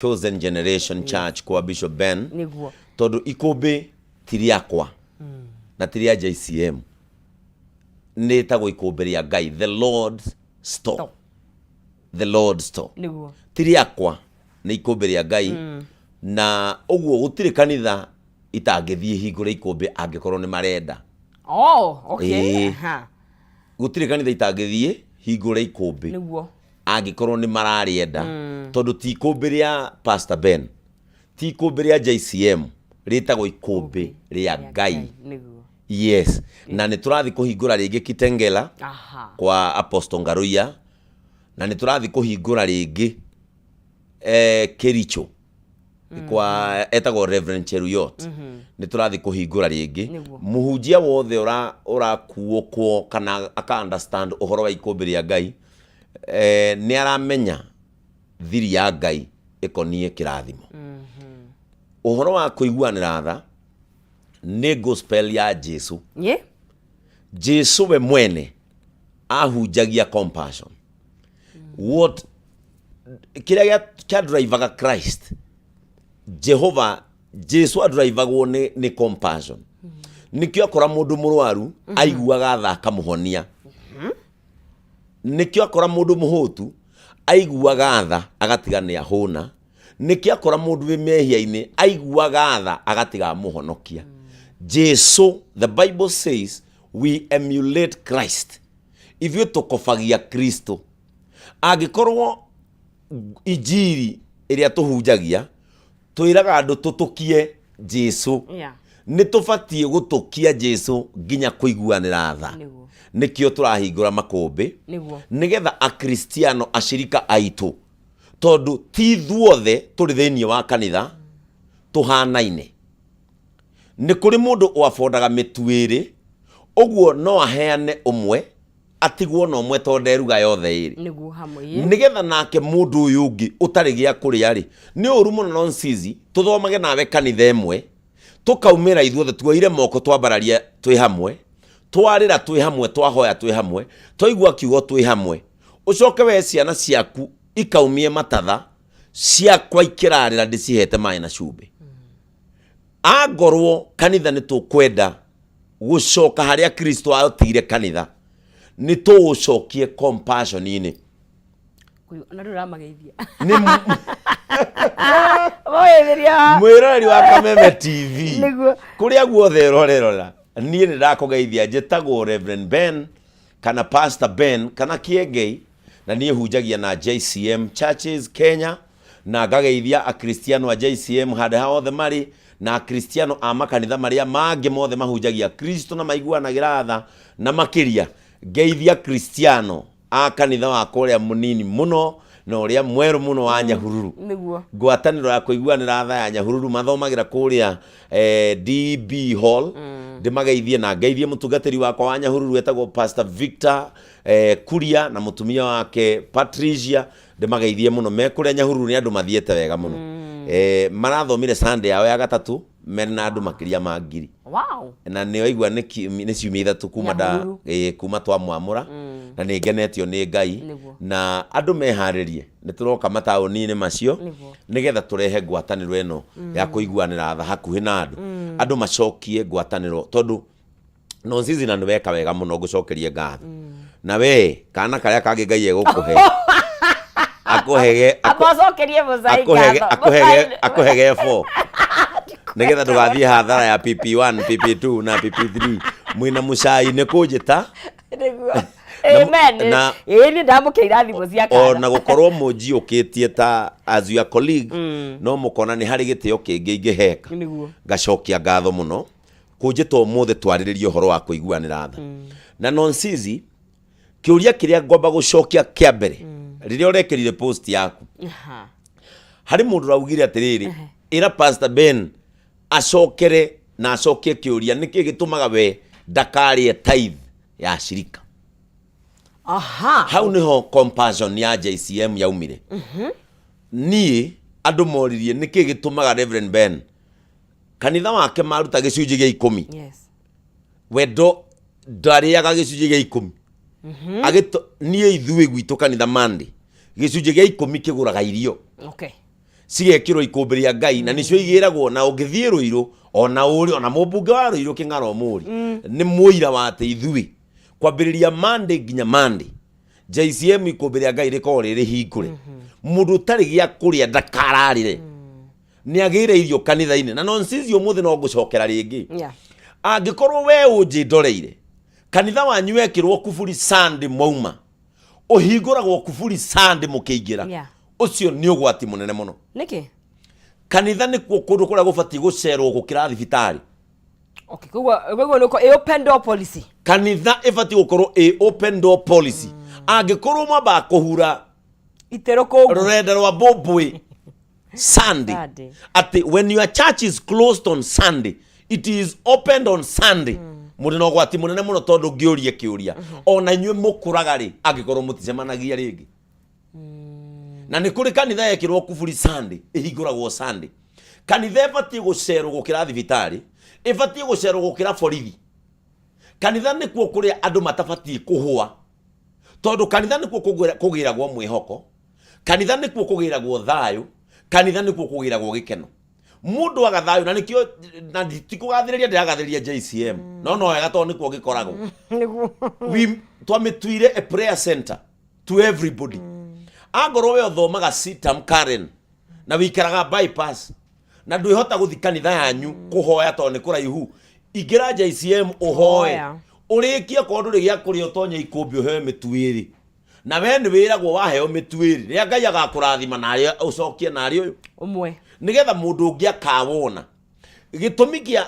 Chosen Generation Church kwa Bishop Ben. Nĩguo. Tondũ ikũmbĩ ti rĩakwa na ti rĩa JCM, nĩ ĩtagwo ikũmbĩ rĩa Ngai, the Lord's store. Store. The Lord's store. Nĩguo. Ti rĩakwa, nĩ ikũmbĩ rĩa Ngai, na ũguo gũtirĩ kanitha itangĩthiĩ hingũre ikũmbĩ angĩkorwo nĩ marenda. Oh, okay. Ĩĩ. Gũtirĩ kanitha itangĩthiĩ hingũre ikũmbĩ angĩkorwo nĩ mararĩenda, tondũ ti ikũmbĩ rĩa Pastor Ben, ti ikũmbĩ rĩa JCM, rĩtagwo ikũmbĩ rĩa Ngai. Yes, na nĩ tũrathiĩ kũhingũra rĩngĩ Kitengela kwa Apostle Ngaruiya, na nĩ tũrathiĩ kũhingũra rĩngĩ Kericho kwa etagwo Reverend Cheruyot. Nĩ tũrathiĩ kũhingũra rĩngĩ. Mũhunjia wothe ũrakuũkwo kana aka understand ũhoro wa ikũmbĩ rĩa Ngai, nĩ aramenya thiri ya Ngai ĩkoniĩ kĩrathimo. Ũhoro wa kũiguanĩra tha nĩ gospel ya Jesu. Jesu we mwene ahunjagia compassion. What kĩrĩa kĩadrivaga Christ, Jehova Jesu adrivagwo nĩ compassion. Nĩkĩo akora mũndũ mũrwaru aiguaga tha akamũhonia. Nĩkĩo akora mũndũ mũhũtu aiguaga tha agatiga nĩ ahũna. Nĩkĩo akora mũndũ wĩ mehia-inĩ aiguaga tha agatiga amũhonokia. Jesu, the Bible says we emulate Christ, ithuĩ tũkobagia Kristo. Angĩkorwo injiri ĩrĩa tũhunjagia twĩraga andũ tũtũkie Jesu, nĩ tũbatiĩ gũtũkia Jesu nginya kũiguanĩra tha. Nĩkĩo tũrahingũra makũmbĩ, nĩgetha Akristiano acirika aitũ, tondũ ti ithuothe tũrĩ thĩinĩ wa kanitha tũhanaine. Nĩ kũrĩ mũndũ ũabondaga mĩtu ĩrĩ, ũguo no aheane ũmwe atigwo na ũmwe tondũ nderuga yothe ĩrĩ. Nĩguo hamwe, ĩĩ. Nĩgetha nake mũndũ ũyũ ũngĩ ũtarĩ gĩa kũrĩa rĩ, nĩ ũru mũno Nonsizi tũthomage nawe kanitha ĩmwe, tũkaumĩra ithuothe tuoire moko twambararia twĩ hamwe, twarĩra twĩ hamwe, twahoya twĩ hamwe, twaigua kiugo twĩ hamwe, ũcoke wee ciana ciaku ikaumie matatha, ciakwa ikĩrarĩra ndĩcihete maĩ na cumbĩ. Angorwo kanitha nĩ tũkwenda gũcoka harĩa Kristo atigire kanitha, nĩ tũũcokie compassion-inĩ. Na rĩu ũramageithia. Nĩ Mũgeithĩria. Mwĩroreri wa Kameme TV kũrĩa guothe ũrorerora, niĩ nĩ ndakũgeithia. Njĩtagwo Reverend Ben kana Pastor Ben kana Kĩengei, na niĩ hunjagia na JCM Churches Kenya, na ngageithia Akristiano a JCM handũ ha othe marĩ, na Akristiano a makanitha marĩa mangĩ mothe mahunjagia Kristo na maiguanagĩra tha, na makĩria ngeithia Akristiano a kanitha wakwa ũrĩa mũnini mũno na ũrĩa mwerũ mũno wa Nyahururu. Ngwatanĩro ya kũiguanĩra tha ya Nyahururu mathomagĩra kũrĩa DB Hall. Ndĩmageithie na ngeithie mũtungatĩri wakwa wa Nyahururu etagwo Pastor Victor Kuria na mũtumia wake Patricia. Ndĩmageithie mũno me kũrĩa Nyahururu, nĩ andũ mathiĩte wega mũno. Marathomire Sunday yao ya gatatũ mena andũ makĩria ma 1000. Na nĩ waigua nĩ ciumia 3 kuma nda Nyahururu. Kuma twamwamũra, na nĩ ngenetio nĩ Ngai. Na andũ meharĩrie, nĩ tũroka mataũni-inĩ macio nĩgetha tũrehe ngwatanĩro ĩno ya kũiguanĩra tha hakuhĩ na andũ. Andũ macokie ngwatanĩro, tondũ Nonsizi na nĩ weka wega mũno, ngũcokerie ngatho. Na we kana karĩa kangĩ Ngai egũkũhe akũhege Acokerie mũcai akũhege ngatho. Akũhege akũhege 4 nĩgetha ndũgathiĩ hathara ya PP1, PP2 na PP3 mwĩna mũcai nĩ kũnjĩta. Amen. Ĩĩ, niĩ ndamũkĩra irathimo cia kana. Ona gũkorwo mũnjiũkĩtie ta as your colleague, no mũkona nĩ harĩ gĩtĩo kĩngĩ ingĩheka. Ngacokia ngatho mũno kũnjĩta ũmũthĩ twarĩrĩrie ũhoro wa kũiguanĩra tha. Na Nonsizi, kĩũria kĩrĩa ngwamba gũcokia kĩa mbere, rĩrĩa ũrekĩrire post yaku, harĩ mũndũ ũraugire atĩrĩrĩ, ĩra Pastor Ben acokere na acokie kĩũria, nĩkĩ gĩtũmaga we ndakarĩe tithe ya cirika? Hau nĩho compassion ya JCM yaumire. Niĩ andũ moririe nĩkĩ gĩtũmaga Reverend Ben kanitha wake maruta gĩcunjĩ gĩa 10, we ndarĩaga gĩcunjĩ gĩa 10. Agĩto niĩ ithuĩ gwitũ kanitha mande gĩcunjĩ gĩa 10 kĩgũraga irio. Cigekĩrwo ikũmbĩ rĩa Ngai na nĩcio igĩragwo, na ũngĩthiĩ Rũirũ ona ũrĩ ona mũmbunge wa Rũirũ Kĩng'ara Mũri nĩ mũira wa atĩ ithuĩ kwambĩrĩria Monday nginya Monday JCM ikũmbĩ rĩa Ngai rĩkoragwo rĩ rĩhingũre. Mũndũ ũtarĩ gĩa kũrĩa ndakararĩre, nĩ agĩre irio kanitha-inĩ. Na nonsizi ũmũthĩ no ngũcokera rĩngĩ. Angĩkorwo we ũnjĩndoreire kanitha wanyu wekĩrwo kuburi Sunday mwauma, ũhingũragwo kuburi Sunday mũkĩingĩra, ũcio nĩ ũgwati mũnene mũno. Nĩkĩ? Kanitha nĩkuo kũndũ kũrĩa gũbatiĩ gũcerwo gũkĩra thibitarĩ. Okay, koguo nĩ ĩ open door policy. Kanitha ĩbatiĩ gũkorwo ĩ open door policy. Angĩkorwo mwambaga kũhura itero kũu rũrenda rwa mbũmbũĩ Sunday, Sunday. Atĩ when your church is closed on Sunday, it is opened on Sunday, mũrĩ na ũgwati mũnene mũno, tondũ ngĩũrie kĩũria, ona inyuĩ mũkũraga rĩ angĩkorwo mũticemanagia rĩngĩ? Na nĩ kũrĩ kanitha yekĩrwo kuburi Sunday ĩhingũragwo Sunday. Kanitha ĩbatiĩ gũcerwo gũkĩra thibitarĩ, ĩbatiĩ gũcerwo gũkĩra borithi. Kanitha nĩkuo kũrĩa andũ matabatiĩ kũhũa, tondũ kanitha nĩkuo kũgĩragwo mwĩhoko, kanitha nĩkuo kũgĩragwo thayũ, kanitha nĩkuo kũgĩragwo gĩkeno. Mũndũ aga thayũ, na nĩkĩo na ti kũgathĩrĩria ndĩragathĩrĩria JCM, no no wega tondũ nĩkuo gĩkoragwo. Twamĩtuire a prayer center to everybody. Angorwo we ũthomaga CITAM Karen na wĩikaraga Bypass na ndwĩhota gũthi kanitha yanyu kũhoya tondũ nĩ kũraihu, ingĩra JCM ũhoe. Hoya. Ũrĩkie korwo ndũrĩ gĩa kũrĩa, ũtonye ikũmbĩ ũheo mĩtu ĩrĩ, na we nĩ wĩragwo waheo mĩtu ĩrĩ, rĩrĩa Ngai agakũrathima narĩ ũcokie narĩ ũyũ ũmwe, nĩgetha mũndũ ũngĩ akawona. Gĩtũmi kĩa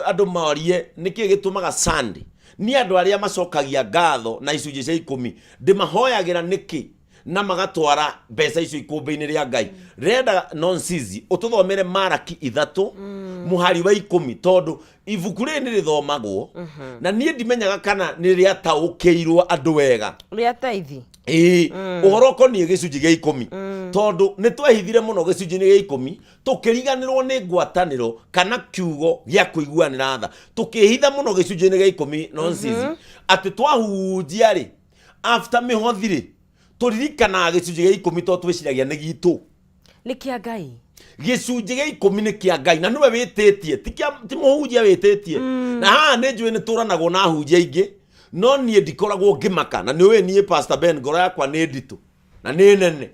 andũ morie nĩkĩ gĩtũmaga Sunday nĩ andũ arĩa macokagia ngatho na icunjĩ cia 10 ndĩmahoyagĩra nĩkĩ na magatwara mbeca icio ikũmbĩ-inĩ rĩa Ngai. Renda nonsizi ũtũthomere Maraki 3 mũhari wa 10, tondũ ibuku rĩrĩ nĩ rĩthomagwo na niĩ ndimenyaga kana nĩ rĩataũkĩirwo andũ wega. Rĩa taithi. Ĩĩ, ũhoro ũkoniĩ gĩcunjĩ gĩa 10, tondũ nĩ twehithire mũno gĩcunjĩ-inĩ gĩa 10, tũkĩriganĩrwo nĩ ngwatanĩro kana kiugo gĩa kũiguanĩra tha. Tũkĩhitha mũno gĩcunjĩ-inĩ gĩa 10, nonsizi, atĩ twahunjia rĩ, after mĩhothi rĩ, tũririkanaga gĩcunjĩ gĩa 10 tondũ twĩciragia nĩ gitũ. Nĩ kĩa Ngai. Gĩcunjĩ gĩa 10 nĩ kĩa Ngai na nĩwe wĩtĩtie, ti mũhunjia wĩtĩtie. Na haha nĩ njũĩ nĩ tũranagwo na ahunjia aingĩ, no niĩ ndikoragwo ngĩmaka, na nĩ ũĩ niĩ Pastor Ben ngoro yakwa nĩ nditũ na nĩ nene,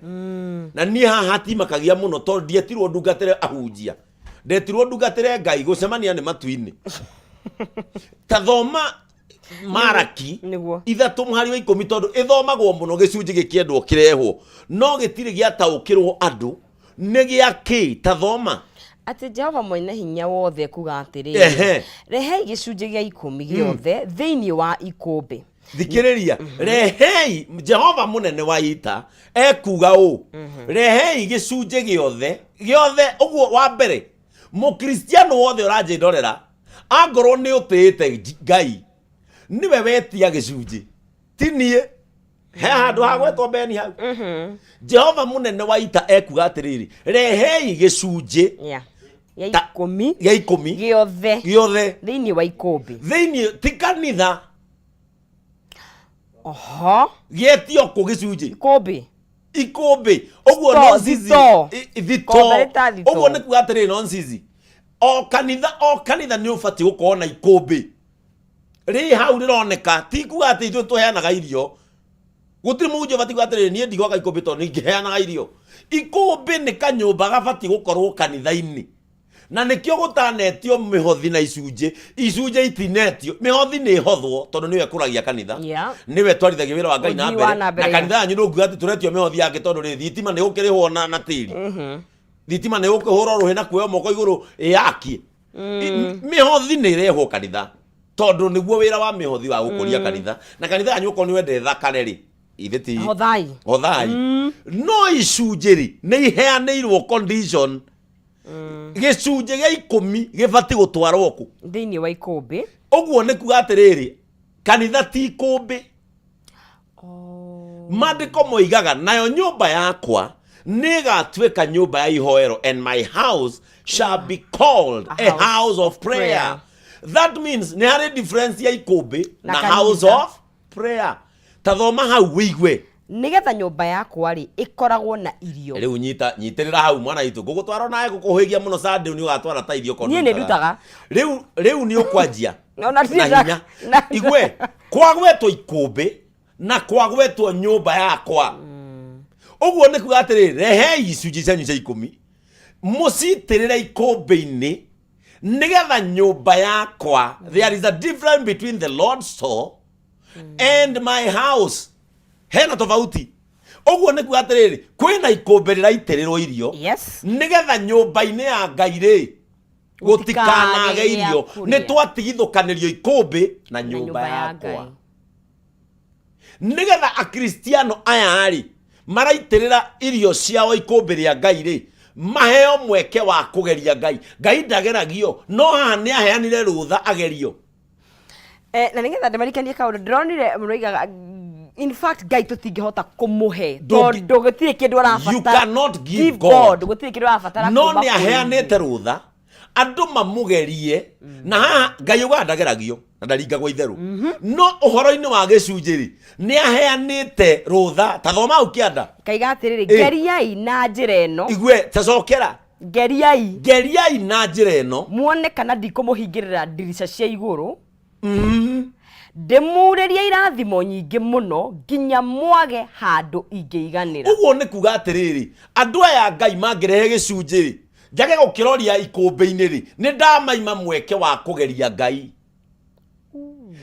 na niĩ haha hatimakagia mũno tondũ ndietirwo ndungatĩre ahunjia, ndetirwo ndungatĩre Ngai. Gũcemania nĩ matu-inĩ. Ta thoma Maraki 3 mũhari wa 10, tondũ ĩthomagwo mũno gĩcunjĩ gĩkĩendwo kĩrehwo, no gĩtirĩ gĩataũkĩrwo andũ nĩ gĩa kĩ. Ta thoma. Atĩ Jehova Mwene Hinya Wothe kuga atĩrĩrĩ, rehei gĩcunjĩ gĩa 10 gĩothe thĩinĩ wa ikũmbĩ. Thikĩrĩria, rehei, Jehova mũnene wa ita ekuga ũũ, rehei gĩcunjĩ gĩothe gĩothe. Ũguo wa mbere, mũkristiano wothe ũranjĩndorera, angorwo nĩ ũtĩĩte Ngai, nĩwe wetia gĩcunjĩ, ti niĩ. He handũ ha gwetwo Beni hau. Jehova mũnene wa ita ekuga atĩrĩrĩ, rehei gĩcunjĩ gĩa 10 gĩa 10 gĩothe gĩothe thĩinĩ wa ikũmbĩ. Thĩinĩ, ti kanitha. Gĩetio kũ gĩcunjĩ? Ikũmbĩ. Ikũmbĩ ũguo. Store, Nonsizi. Thitoo. Thitoo. Kombe rĩ Ũguo nĩ kuga atĩrĩrĩ, nonsizi, o kanitha o kanitha nĩ ũbatiĩ gũkorwo na ikũmbĩ rĩ hau rĩroneka. Ti kuga atĩ ithuĩ tũheanaga irio. Gũtirĩ mũhunjia ũbatiĩ kuga atĩrĩrĩ, niĩ ndigwaka ikũmbĩ tondũ ningĩheanaga irio. Ikũmbĩ nĩ kanyũmba gabatiĩ gũkorwo kanitha-inĩ, na nĩkĩo gũtanetio mĩhothi na icunjĩ. Icunjĩ itinetio, mĩhothi nĩ ĩhothwo tondũ nĩyo ĩkũragia kanitha, nĩwe twarithagia wĩra wa Ngai na Ũthii wa mbere. na mbere, Na kanitha yanyu ndũngiuga atĩ tũretio mĩhothi yake, tondũ rĩ, thitima nĩ gũkĩrĩhwo na tĩri, thitima nĩ gũkĩhũrwo rũhĩ na kuoyo moko igũrũ ĩyakie. Mĩhothi nĩ ĩrehwo kanitha tondũ nĩguo wĩra wa mĩhothi wa gũkũria kanitha. Na kanitha yanyu okorwo nĩ wende ĩthakare rĩ, ithe ti Hothai. Hothai. No icunjĩ rĩ, nĩ iheanĩirwo condition. Gĩcunjĩ gĩa 10 gĩbatiĩ gũtwarwo kũ? Thĩinĩ wa ikũmbĩ. Ũguo nĩ kuga atĩrĩrĩ, kanitha ti ikũmbĩ. Maandĩko moigaga, nayo nyũmba yakwa nĩ ĩgatuĩka nyũmba ya ihoero, and my house shall be called a house of prayer. Prayer. That means nĩ harĩ difference ya ikũmbĩ na na house kanitha. Of prayer. Ta thoma hau wĩigue. Nĩgetha nyũmba yakwa rĩ ĩkoragwo na irio. Rĩu nyita nyitĩrĩra hau mwana witũ, ngũgũtwara onawe gũkũhĩgia mũno Sunday, nĩ ũgatwara ta irio Niĩ nĩ ndutaga. Rĩu nĩ ũkwanjia Ona na ndirĩ hinya igue kwagwetwo ikũmbĩ na kwagwetwo nyũmba yakwa. Ũguo nĩ kuga atĩrĩrĩ, rehei icunjĩ cianyu cia 10 mũcitĩrĩre ikũmbĩ-inĩ nĩgetha nyũmba yakwa. There is a difference between the Lord's store and my house, hena tofauti. Ũguo nĩ kuga atĩrĩrĩ, kwĩna ikũmbĩ rĩraitĩrĩrwo irio nĩgetha nyũmba-inĩ ya Ngai rĩ gũtikanage gũtikanage irio. gĩa kũrĩa. Nĩ twatigithũkanĩrio ikũmbĩ na na nyũmba yakwa Ngai. Nĩgetha Akristiano aya rĩ maraitĩrĩra irio ciao ikũmbĩ rĩa Ngai rĩ maheo mweke wa kũgeria Ngai. Ngai ndageragio, no haha nĩ aheanire rũtha agerio. Na nĩgetha ndĩmarikanie kaũndũ ndĩronire mũroigaga, in fact Ngai tũtingĩhota kũmũhe tondũ gũtirĩ kĩndũ You arabatara. cannot give God. Gũtirĩ kĩndũ arabatara No kuuma nĩ kũrĩ aheanĩte rũtha andũ mamũgerie, na haha Ngai ugaga ndageragio na ndaringagwo itherũ, no ũhoro-inĩ wa gĩcunjĩ rĩ nĩ aheanĩte rũtha. Ta thoma hau kĩanda. Kaiga atĩrĩrĩ, geriai na njĩra ĩno. Igue, tacokera. Geriai. Geriai na njĩra ĩno. Muone kana ndikũmũhingĩrĩra ndirica cia igũrũ, ndĩmurĩrie irathimo nyingĩ mũno nginya mwage handũ ingĩiganĩra. Ũguo nĩ kuga atĩrĩrĩ, andũ aya Ngai mangĩrehe gĩcunjĩ rĩ, njage gũkĩroria ikũmbĩ-inĩ rĩ, nĩ ndamaima mweke wa kũgeria Ngai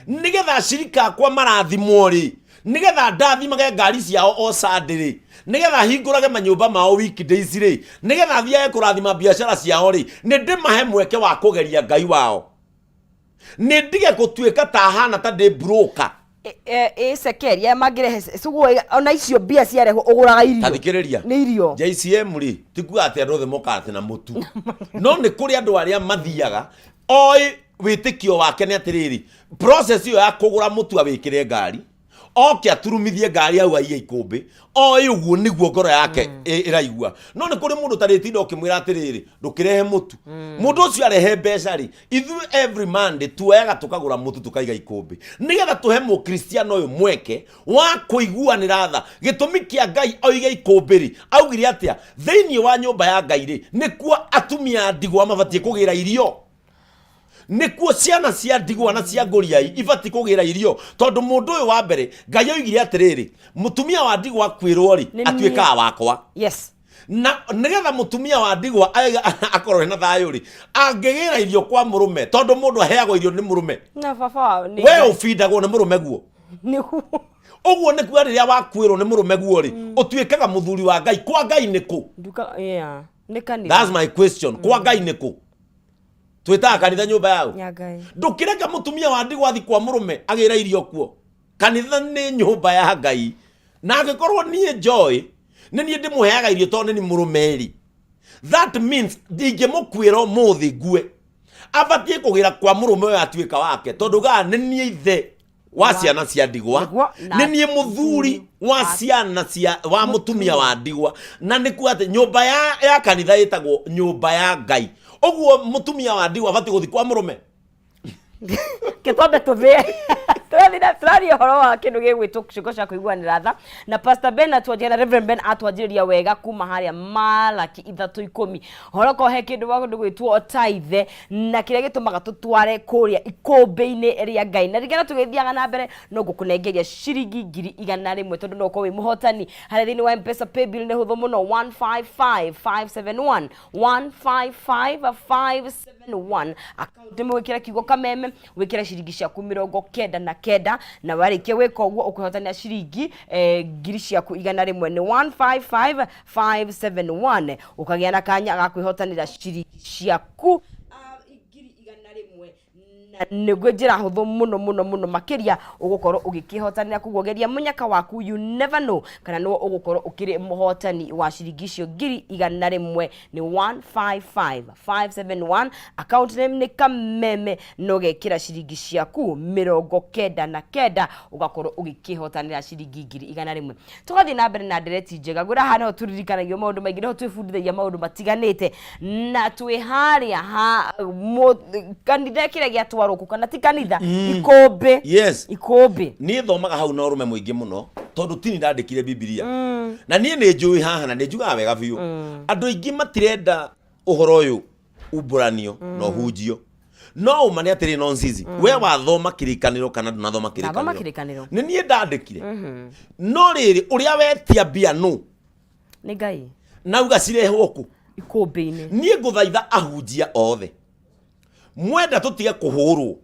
nĩgetha acirika akwa marathimwo rĩ, nĩgetha ndathimage ngari ciao o Sunday rĩ, nĩgetha hingũrage manyũmba mao weekdays rĩ, nĩgetha thiage kũrathima biacara ciao rĩ, nĩ ndĩmahe mweke wa kũgeria Ngai wao, nĩ ndige gũtuĩka ta hana ta ndĩ broker. Ĩ cekeri aya mangĩrehe cuguo ona icio mbia ciarehwo ũgũraga irio. Tathikĩrĩria. Nĩ irio. JCM rĩ, ti kuga atĩ andũ othe mokaga atĩ na mũtu, no nĩ kũrĩ andũ arĩa mathiaga oĩ wĩtĩkio wake nĩ atĩrĩrĩ, process ĩyo ya kũgũra mũtu awĩkĩre ngari oke aturumithie ngari hau aiye ikũmbĩ, oĩ ũguo nĩguo ngoro yake ĩraigua. No nĩ kũrĩ mũndũ tarĩtinda ũkĩmwĩra atĩrĩrĩ, ndũkĩrehe mũtu. Mũndũ ũcio arehe mbeca rĩ, ithuĩ every Monday tuoyaga tũkagũra mũtu tũkaiga ikũmbĩ nĩgetha tũhe mũkristiano ũyũ mweke wa kũiguanĩra tha. Gĩtũmi kĩa Ngai oige ikũmbĩ rĩ, augire atĩa? Thĩinĩ wa nyũmba ya Ngai rĩ, nĩkuo atumia a ndigwa mabatiĩ kũgĩra irio, nĩkuo ciana cia ndigwa na cia ngũriai ibatiĩ kũgĩra irio, tondũ mũndũ ũyũ wa mbere Ngai oigire atĩrĩrĩ, mũtumia wa ndigwa akwĩrwo rĩ, Nĩ niĩ. atuĩkaga wakwa. Na nĩgetha mũtumia wa ndigwa akorwo ena thayũ rĩ, angĩgĩra irio kwa mũrũme, tondũ mũndũ aheagwo irio nĩ mũrũme. Na baba wao nĩ We ũbindagwo nĩ mũrũme guo. Nĩguo. Ũguo nĩ kuga rĩrĩa wakuĩrwo nĩ mũrũme guo rĩ, ũtuĩkaga mũthuri wa Ngai. Kwa Ngai nĩ kũ? Nduka, yeah, nĩ kanitha. That's my question. Kwa Ngai nĩ kũ? Twĩtaga kanitha nyũmba yao. Ya Ngai. Ndũkĩreke mũtumia wa ndigwa athi kwa mũrũme agĩra irio kuo. Kanitha nĩ nyũmba ya Ngai, na angĩkorwo niĩ Joy nĩ niĩ ndĩmũheaga irio tondũ nĩ ni mũrũme rĩ, that means ndingĩmũkuĩra ũmũthĩ ngue, abatiĩ kũgĩra kwa mũrũme ũyũ atuĩka wake, tondũ gaa nĩ niĩ ithe wa ciana cia ndigwa, Nĩguo, nĩ niĩ mũthuri wa ciana cia wa mũtumia wa ndigwa. Na nĩ kuga atĩ nyũmba ya kanitha ĩtagwo nyũmba ya Ngai. Ũguo mũtumia wa ndigwa abatiĩ gũthiĩ kwa mũrũme. Ke twambe tũthĩe tũrathiĩ tũraria ũhoro wa kĩndũ gĩgwĩtwo ciĩko cia kũiguanĩra tha, na Pastor Ben atwanjĩra, na Reverend Ben atwanjĩrĩria wega kuma harĩa Malaki 3:10, ũhoro korwo he kĩndũ wa gwĩtwo tithe na kĩrĩa gĩtũmaga tũtware kũrĩa ikũmbĩ-inĩ rĩa Ngai. Na ringana tũgĩthiaga na mbere, no ngũkũnengeria ciringi 100,000 tondũ no ũkorwo wĩ mũhotani harĩa thĩinĩ wa M-Pesa paybill. Nĩ hũthũ mũno, 155571, 155571, account nĩ wĩkĩre kiugo Kameme, wĩkĩre ciringi ciaku 99, na warĩkia gwĩka ũguo ũkwĩhotanĩra ciringi 100,000 ciaku. Nĩ 155571, ũkagĩa na kanya ga kwĩhotanĩra ciringi ciaku 100,000, na nĩguo njĩra hũthũ mũno mũno mũno makĩria ũgũkorwo ũgĩkĩhotanĩra. Koguo geria mũnyaka waku, you never know kana nĩwe ũgũkorwo ũkĩrĩ mũhotani wa ciringi icio 100,000. Nĩ 155571, account name nĩ Kameme, na ũgekĩra ciringi ciaku 99, ũgakorwo ũgĩkĩhotanĩra ciringi 100,000. Tũgathiĩ na mbere na ndereti njega. Ngwĩra haha nĩho tũririkanagio maũndũ maingĩ, nĩho twĩbundithagia maũndũ matiganĩte, na twĩ harĩa ha kanitha kĩrĩa gĩatwarwo. ĩratwarwo kũ kana ti kanitha, ikũmbĩ. Yes. Ikũmbĩ. Niĩ thomaga hau na ũrũme mũingĩ mũno, tondũ tini ndandĩkire Bibilia, na niĩ nĩ njũĩ haha na nĩ njugaga wega biũ, andũ aingĩ matirenda ũhoro ũyũ umbũranio na ũhunjio, no ũma nĩ atĩrĩ, no nzizi we wathoma Kĩrĩkanĩro kana ndũnathoma? Ndathoma. Kĩrĩkanĩro. Kĩrĩkanĩro. Nĩ niĩ ndandĩkire, no rĩrĩ, ũrĩa wetia mbia nũ? Nĩ Ngai. Nauga cirehwo kũ? Ikũmbĩ-inĩ. Niĩ ngũthaitha ahunjia othe, mwenda tũtige kũhũrwo,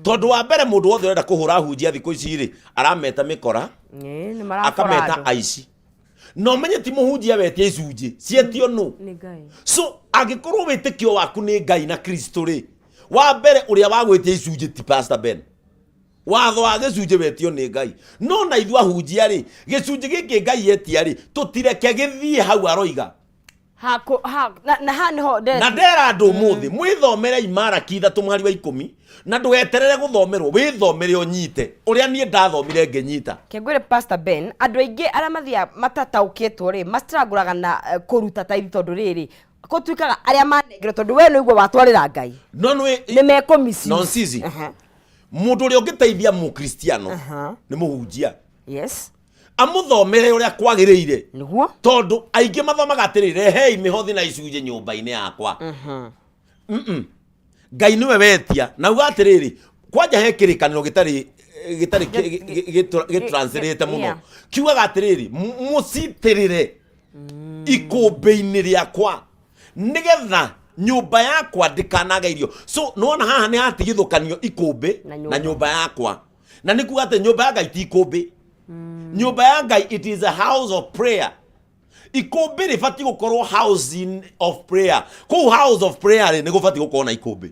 tondũ wa mbere, mũndũ wothe ũrenda kũhũra ahunjia thikũ ici rĩ, arameta mĩkora. Ĩĩ, nĩ marabora akameta andũ. Aici. Na ũmenye ti mũhunjia wetia icunjĩ, cietio nũ? Nĩ Ngai. So angĩkorwo wĩtĩkio waku nĩ Ngai na Kristo rĩ, wa mbere, ũrĩa wa gwĩtia icunjĩ ti Pastor Ben. Watho wa gĩcunjĩ wetio nĩ Ngai. No na ithuĩ ahunjia rĩ, gĩcunjĩ gĩkĩ Ngai etia rĩ, tũtireke gĩthiĩ hau aroiga. Ha, ha, na ha nĩho na ndera andũ ũmũthĩ, mwĩthomerei Maraki 3 mũhari wa 10, na ndũgeterere gũthomerwo, wĩthomere ũnyite ũrĩa niĩ ndathomire ngĩnyita. Kengwĩre, Pastor Ben, andũ aingĩ arĩa mathiaga matataũkĩtwo rĩ, mastrangũraga na kũruta taithi, tondũ rĩrĩ gũtuĩkaga arĩa manengerwo, tondũ we nĩguo watwarĩra Ngai, no nĩ nĩ mekũ misuse. Nonsizi. Mũndũ ũrĩa ũngĩteithia Mũkristiano nĩ mũhunjia. Amũthomere ũrĩa kwagĩrĩire. Tondũ aingĩ mathomaga atĩrĩ, "Rehei mĩhothi na icunjĩ nyũmba-inĩ yakwa." Ngai nĩwe wetia, na uga atĩrĩrĩ, kwanja he kĩrĩkanĩro gĩtarĩ gĩtranslate mũno, kiugaga atĩrĩrĩ, "Mũcitĩrĩre ikũmbĩ-inĩ rĩakwa, nĩgetha nyũmba yakwa ndĩkanage irio." So nĩwona haha nĩ hatigithũkanio ikũmbĩ na nyũmba. Na nyũmba yakwa, na nĩ kuga atĩ nyũmba ya Ngai ti ikũmbĩ. Nyũmba ya Ngai, it is a house of prayer. Ikũmbĩ rĩbatiĩ gũkorwo house of prayer. Kũu house of prayer rĩ, nĩ gũbatiĩ gũkorwo na ikũmbĩ.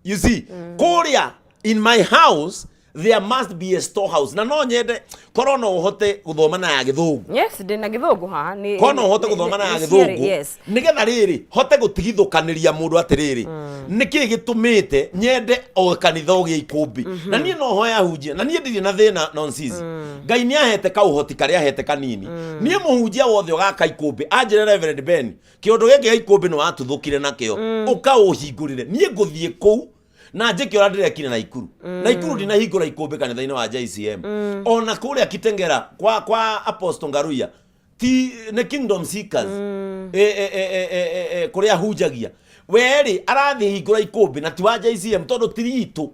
You see, kũrĩa in my house there must be a storehouse. Na no nyende korwo no ũhote gũthoma na ya Gĩthũngũ. Yes, ndĩ na Gĩthũngũ haha nĩ Korwo no ũhote gũthoma na ya nĩ Gĩthũngũ, nĩgetha rĩrĩ hote gũtigithũkanĩria mũndũ atĩrĩrĩ, nĩkĩ gĩtũmĩte nyende o kanitha ũgĩe ikũmbĩ. Na niĩ no hoya ahunjia, na niĩ ndirĩ na thĩna. Nonsizi, Ngai nĩ ahete kaũhoti karĩa ahete kanini. Niĩ mũhunjia wothe ũgaka ikũmbĩ, anjĩre, "Reverend Ben, kĩũndũ gĩkĩ gĩa ikũmbĩ nĩ watuthũkire nakĩo, ũkaũhingũrĩre," niĩ ngũthiĩ kũu na njĩke ũrĩa ndĩrekire Naikuru. Naikuru ndinahingũra ikũmbĩ kanitha-inĩ wa JCM, ona kũrĩa Kitengera kwa Apostle Ngaruiya, ti nĩ Kingdom Seekers, e, kũrĩa hunjagia werĩ arathiĩ hingũra ikũmbĩ na ti wa JCM, tondũ ti ritũ.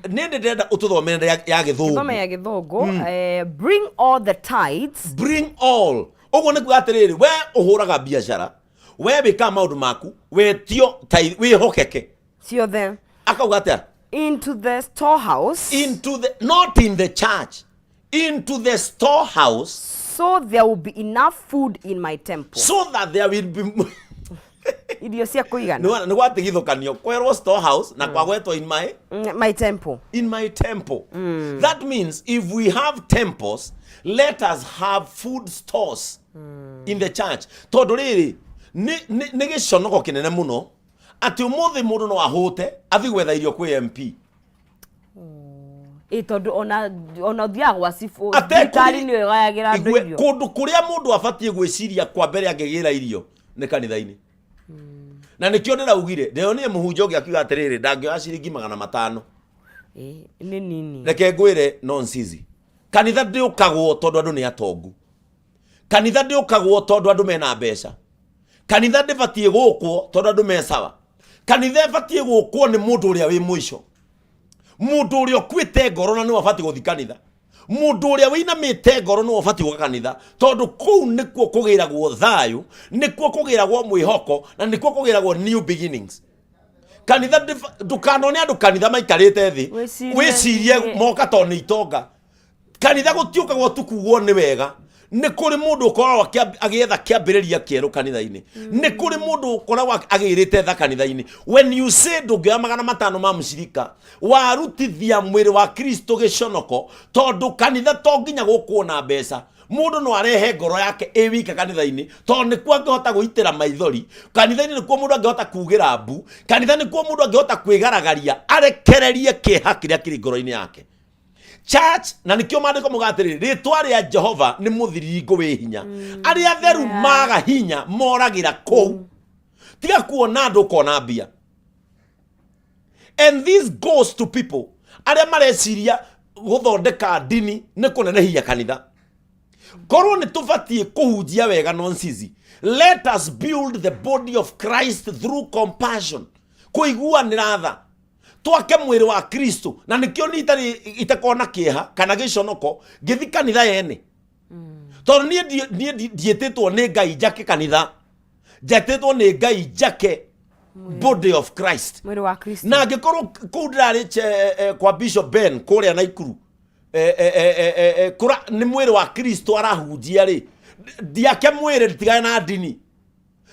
Nĩ ndĩrenda ũtũthomere ya Gĩthome. Gĩthũngũ. Ya Gĩthũngũ, "Bring all the tithes." Bring all, ũguo nĩ kuga atĩrĩrĩ, we ũhũraga biacara, we wĩkaga maũndũ maku, wetio wĩhokeke ciothe. Akauga atĩa? "Into the storehouse." Into the, not in the church, into the storehouse. "So there will be enough food in my temple." So that there will be irio cia kũigana. Nĩ gwatigithũkanio kwerwo storehouse na kwagwetwo in my My temple. In my temple. That means if we have temples, let us have food stores in the church, tondũ rĩrĩ nĩ gĩconoko kĩnene mũno atĩ ũmũthĩ mũndũ no ahũte athiĩ gwetha irio kwĩ MP. Ĩ, tondũ ona ũthiaga gwa cibũ, thirikari nĩyo ĩgayagĩra andũ Igue, irio. Kũndũ kũrĩa mũndũ abatiĩ gwĩciria kwa mbere angĩgĩra irio nĩ kanitha-inĩ, na nĩkĩo ndĩraugire ndĩronire mũhunjia ũngĩ akiuga atĩrĩrĩ, ndangĩoya ciringi 500. Ĩ, nĩ nini. Reke ngwĩre, nonsizi, kanitha ndĩũkagwo tondũ andũ nĩ atongu. Kanitha ndĩũkagwo tondũ andũ mena mbeca. Kanitha ndĩbatiĩ gũkwo tondũ andũ me sawa. Kanitha ĩbatiĩ gũkwo nĩ mũndũ ũrĩa wĩ mũico, mũndũ ũrĩa ũkuĩte ngoro, na nĩwe ũbatiĩ gũthiĩ kanitha. Mũndũ ũrĩa wĩinamĩte ngoro nĩwe ũbatiĩ gũka kanitha, tondũ kũu nĩkuo kũgĩragwo thayũ, nĩkuo kũgĩragwo mwĩhoko, na nĩkuo kũgĩragwo new beginnings. Kanitha ndũkanone andũ kanitha maikarĩte thĩ Wĩcirie- wĩcirie moka tondũ nĩ itonga. Kanitha gũtiũkagwo tu kugwo nĩ wega. Nĩ kũrĩ mũndũ ũkoragwo agĩetha kĩambĩrĩria kĩerũ kanitha-inĩ. Nĩ kũrĩ mũndũ ũkoragwo agĩrĩte tha kanitha-inĩ. When you say ndũngĩoya 500 ma mũcirika, warutithia mwĩrĩ wa Kristo gĩconoko, tondũ kanitha to nginya gũkwo na mbeca. Mũndũ no arehe ngoro yake ĩ wika kanitha-inĩ, tondũ nĩkuo angĩhota gwĩitĩra maithori. Kanitha-inĩ nĩkuo mũndũ angĩhota kugĩra mbu. Kanitha nĩkuo mũndũ angĩhota kwĩgaragaria, arekererie kĩeha kĩrĩa kĩrĩ ngoro-inĩ yake. Church, na nĩkĩo maandĩko muga atĩrĩrĩ, rĩtwa rĩa Jehova nĩ mũthiringo wĩ hinya, arĩa atheru maga hinya moragĩra kũu. Tiga kuona andũ ũkona mbia. And this goes to people arĩa mareciria gũthondeka ndini nĩ kũnenehia kanitha. Korwo nĩ tũbatiĩ kũhunjia wega nonsizi, let us build the body of Christ through compassion, kũiguanĩra tha, twake mwĩrĩ wa Kristo. Na nĩkĩo niĩ itarĩ itakorwo na kĩeha kana gĩconoko ngĩthi kanitha yene, tondũ niĩ ndiĩtĩtwo nĩ Ngai njake kanitha, njetĩtwo nĩ Ngai njake body of Christ. Mwĩrĩ wa Kristo. Na angĩkorwo kũu ndĩrarĩ kwa Bishop Ben kũrĩa Naikuru, kũra nĩ mwĩrĩ wa Kristo arahunjia rĩ, ndiake mwĩrĩ, nditigane na ndini.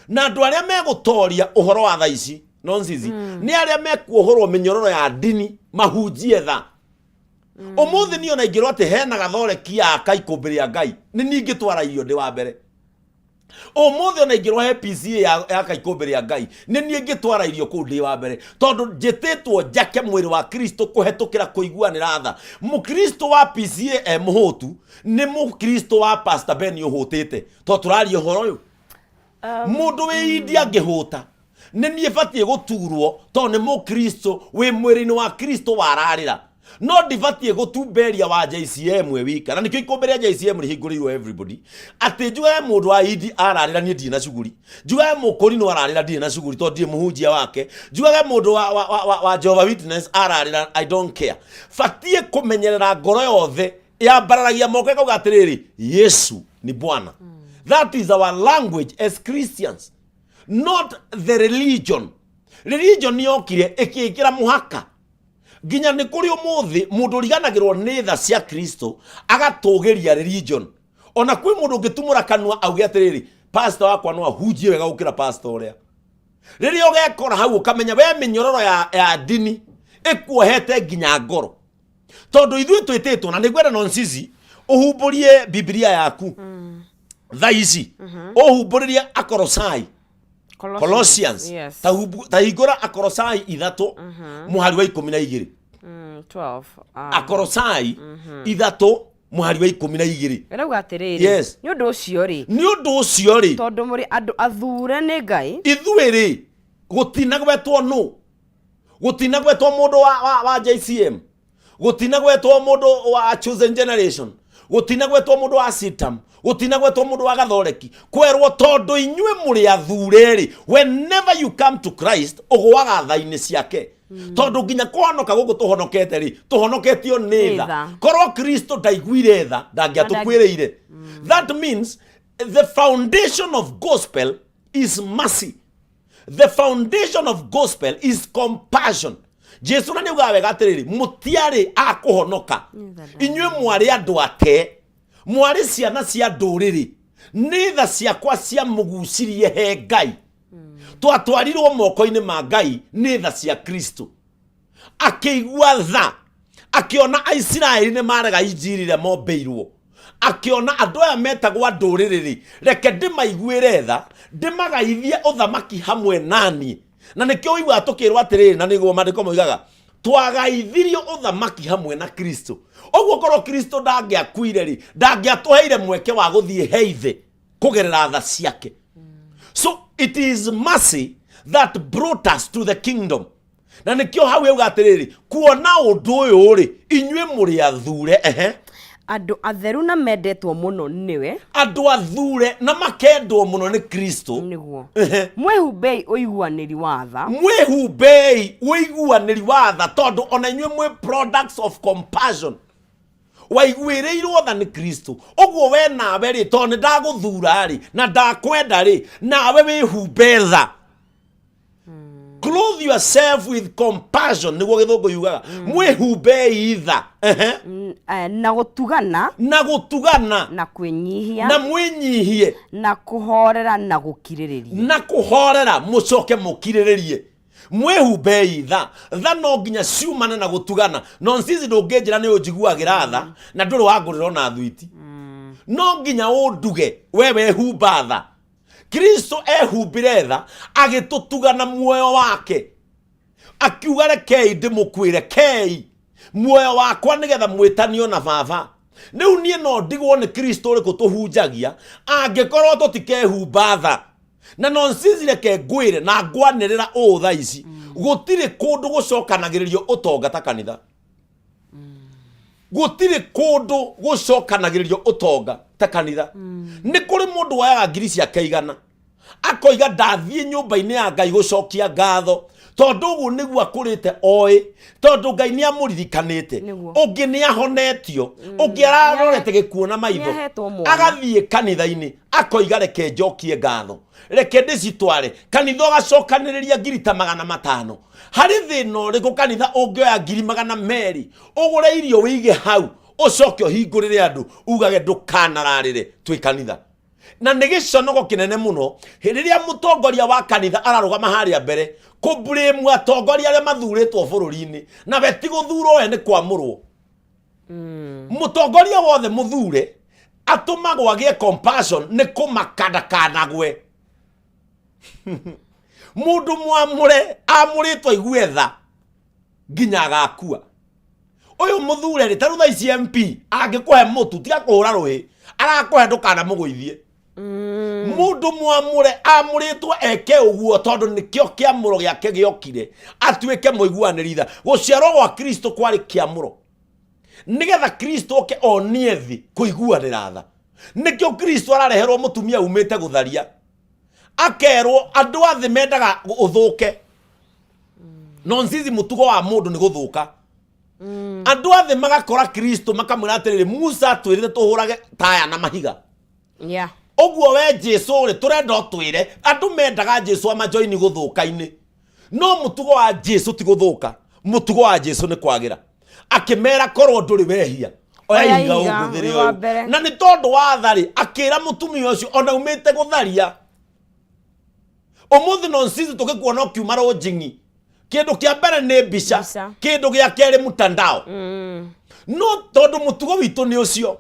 Na andũ arĩa megũtoria ũhoro wa tha ici nonsizi nĩ arĩa mekuohorwo mĩnyororo ya ndini mahunjie tha. Ũmũthĩ niĩ ona ingĩrwo atĩ hena gathoreki aka ikũmbĩ rĩa Ngai, nĩ niĩ ingĩtwara irio ndĩ wa mbere. Ũmũthĩ ona ingĩrwo he PCA ya kaikũmbĩ rĩa Ngai, nĩ niĩ ingĩtwara irio kũu ndĩ wa mbere, tondũ njĩtĩtwo njake mwĩrĩ wa Kristo kũhetũkĩra kũiguanĩra tha. Mũkristo wa PCA e mũhũtu nĩ mũkristo wa Pastor Ben ũhũtĩte, tondũ tũraria ũhoro ũyũ. Mũndũ wĩ India angĩhũta, nĩ niĩ batiĩ gũturwo, tondũ nĩ mũkristo wĩ mwĩrĩ-inĩ wa Kristo wararĩra. No ndibatiĩ gũtumberia wa JCM we wika. Na nĩkĩo ikũmbĩ rĩa JCM rĩhingũrĩirwo everybody, atĩ njugage mũndũ wa Indi ararĩra, niĩ ndirĩ na cuguri. Njugage mũkũrinũ ararĩra, ndirĩ na cuguri, tondũ ndirĩ mũhunjia wake. Njugage mũndũ wa Jehovah Witness ararĩra, I don't care. Batiĩ kũmenyerera ngoro yothe yambararagia moko ĩkauga atĩrĩrĩ, Yesu ni Bwana. That is our language as Christians, not the religion. Religion yokire ĩkĩĩkĩra mũhaka nginya nĩ kũrĩ ũmũthĩ mũndũ ũriganagĩrwo nĩ tha cia Kristo agatũgĩria religion. Ona kwĩ mũndũ ũngĩtumũra kanua auge atĩrĩrĩ, pastor wakwa no ahunjie wega gũkĩra pastor ũrĩa. Rĩrĩa ũgekora hau ũkamenya we mĩnyororo ya ndini ĩkuohete nginya ngoro, tondũ ithuĩ twĩtĩtwo. Na nĩngwenda nonsizi ũhumbũrie Bibilia yaku tha ici, ũhumbũrĩrie Akorosai, Colossians. Yes. Ta hingũra Akorosai 3 mũhari wa 12. 12. Ah. Akorosai 3 mũhari wa 12. Ĩrauga atĩrĩrĩ, Yes. nĩ ũndũ ũcio rĩ, Nĩ ũndũ ũcio rĩ, tondũ mũrĩ andũ athure nĩ Ngai, ithuĩ rĩ, gũtinagwetwo nũ, gũtinagwetwo mũndũ wa JCM, gũtinagwetwo mũndũ wa Chosen Generation, gũtinagwetwo mũndũ wa Sitam, gũtinagwetwo mũndũ wa Gathoreki, kwerwo tondũ inyuĩ mũrĩ athure rĩ, whenever you come to Christ ũgũaga tha-inĩ ciake, tondũ nginya kũhonoka gũkũ tũhonokete rĩ, tũhonoketio nĩ tha. Tha. Korwo Kristo ndaiguire tha, ndangĩatũkuĩrĩire. That means the foundation of gospel is mercy, the foundation of gospel is compassion. Jesu na nĩ augaga wega atĩrĩrĩ, mũtiarĩ a kũhonoka, inyuĩ mwarĩ andũ ake, mwarĩ ciana cia ndũrĩrĩ, nĩ tha ciakwa ciamũgucirie he Ngai. Twatwarirwo moko-inĩ ma Ngai nĩ tha cia Kristo. Akĩigua tha, akĩona Aisiraeli nĩ marega injiri ĩrĩa mombĩirwo, akĩona andũ aya metagwo a ndũrĩrĩ rĩ, reke ndĩmaiguĩre tha, ndĩmagaithie ũthamaki hamwe naniĩ. Na nĩkĩo ũiguaga tũkĩrwo atĩrĩrĩ, na nĩguo maandĩko moigaga, twagaithirio ũthamaki hamwe na Kristo. Ũguo korwo Kristo ndangĩakuire rĩ, ndangĩatũheire mweke wa gũthiĩ he ithe kũgerera tha ciake. So it is mercy that brought us to the kingdom. Na nĩkĩo hau yauga atĩrĩrĩ, kuona ũndũ ũyũ rĩ, inyuĩ mũrĩ athure, ehe, andũ atheru na mendetwo mũno nĩwe, andũ athure na makendwo mũno nĩ Kristo, nĩguo, ehe, mwĩhumbei ũiguanĩri wa tha, mwĩhumbei ũiguanĩri wa tha, tondũ ona inyuĩ mwĩ products of compassion. Waiguĩrĩirwo tha nĩ Kristo. Ũguo we nawe rĩ, tondũ nĩ ndagũthura rĩ na ndakwenda rĩ, nawe wĩhumbe tha. Clothe yourself with compassion, nĩguo gĩthũngũ yugaga. Mwĩhumbei tha, ehe, na gũtugana, na gũtugana, na kwĩnyihia, na mwĩnyihie, na kũhorera na gũkirĩrĩria. Na kũhorera, mũcoke mũkirĩrĩrie. Mwĩhumbei tha. Tha no nginya ciumane na gũtugana. No sisi ndũngĩnjĩra nĩ ũnjiguagĩra tha na ndũrĩ wangũrĩra ona thwiti. No nginya ũnduge we wehumba tha. Kristo ehumbire tha, agĩtũtuga na muoyo wake, akiuga rekei ndĩmũkuĩre kei muoyo wakwa nĩgetha mwĩtanio na baba. Rĩu niĩ no ndigwo nĩ Kristo ũrĩkũ tũhunjagia angĩkorwo tũtikehumba tha? Na nonsizi, reke ngwĩre na ngwanĩrĩra ũũ tha ici. Gũtirĩ kũndũ gũcokanagĩrĩrio ũtonga ta kanitha. Gũtirĩ kũndũ gũcokanagĩrĩrio ũtonga ta kanitha. Nĩ kũrĩ mũndũ woyaga ngiri ciake 100 akoiga ndathiĩ nyũmba-inĩ ya Ngai gũcokia ngatho, tondũ ũguo nĩguo akũrĩte oĩ, tondũ Ngai nĩ amũririkanĩte. Ũngĩ nĩ ahonetio, ũngĩ ararorete gĩkuũ na maitho, Nĩahetwo mwana. Agathiĩ kanitha-inĩ akoiga reke njokie ngatho, reke ndĩcitware kanitha. Ũgacokanĩrĩria ngiri ta 500. Harĩ thĩna ũrĩkũ kanitha ũngĩoya ngiri 200 ũgũre irio wĩige hau, ũcoke ũhingũrĩre andũ ugage ndũkanararĩre twĩ kanitha? Na nĩ gĩconoko kĩnene mũno rĩrĩa mũtongoria wa kanitha ararũgama harĩa mbere kũmburĩmu atongoria arĩa mathurĩtwo bũrũri-inĩ, na we ti gũthurwo, we nĩ kwamũrwo. Mũtongoria wothe mũthure atũmagwo agĩe compassion, nĩ kũmaka ndakanagwe. Mũndũ mwamũre amũrĩtwo aigue tha nginya agakua. Ũyũ mũthure rĩ, tarĩu thaa ici MP angĩkũhe mũtu, tiga kũhũra rũhĩ, arakũhe, ndũkanamũgũithie. Mũndũ mwamũre amũrĩtwo eke ũguo tondũ nĩkĩo kĩamũro gĩake gĩokire atuĩke mũiguanĩri tha. Gũciarwo gwa Kristo kwarĩ kĩamũro nĩgetha Kristo oke onie thĩ kũiguanĩra tha. Nĩkĩo Kristo arareherwo mũtumia umĩte gũtharia, akerwo andũ a thĩ mendaga ũthũke. Nonzizi, mũtugo wa mũndũ nĩ gũthũka. Andũ a thĩ magakora Kristo makamwĩra atĩrĩrĩ, Musa atwĩrire tũhũrage taya na mahiga. Ũguo we Jesu rĩ, tũrenda ũtwĩre. Andũ mendaga Jesu amajoini gũthũka-inĩ, no mũtugo wa Jesu ti gũthũka, mũtugo wa Jesu nĩ kwagĩra. Akĩmera korwo ndũrĩ wehia, oya Oya ihiga ihiga, ũngũthĩre ũrĩ wa ũyũ. mbere. Na nĩ tondũ wa tha rĩ, akĩra mũtumia ũcio ona umĩte gũtharia. Ũmũthĩ nonsizi tũgĩkuona ũkiuma rũnjing'i, kĩndũ kĩa mbere nĩ mbica, Mbica. kĩndũ gĩa kerĩ mtandao. No tondũ mũtugo witũ nĩ ũcio,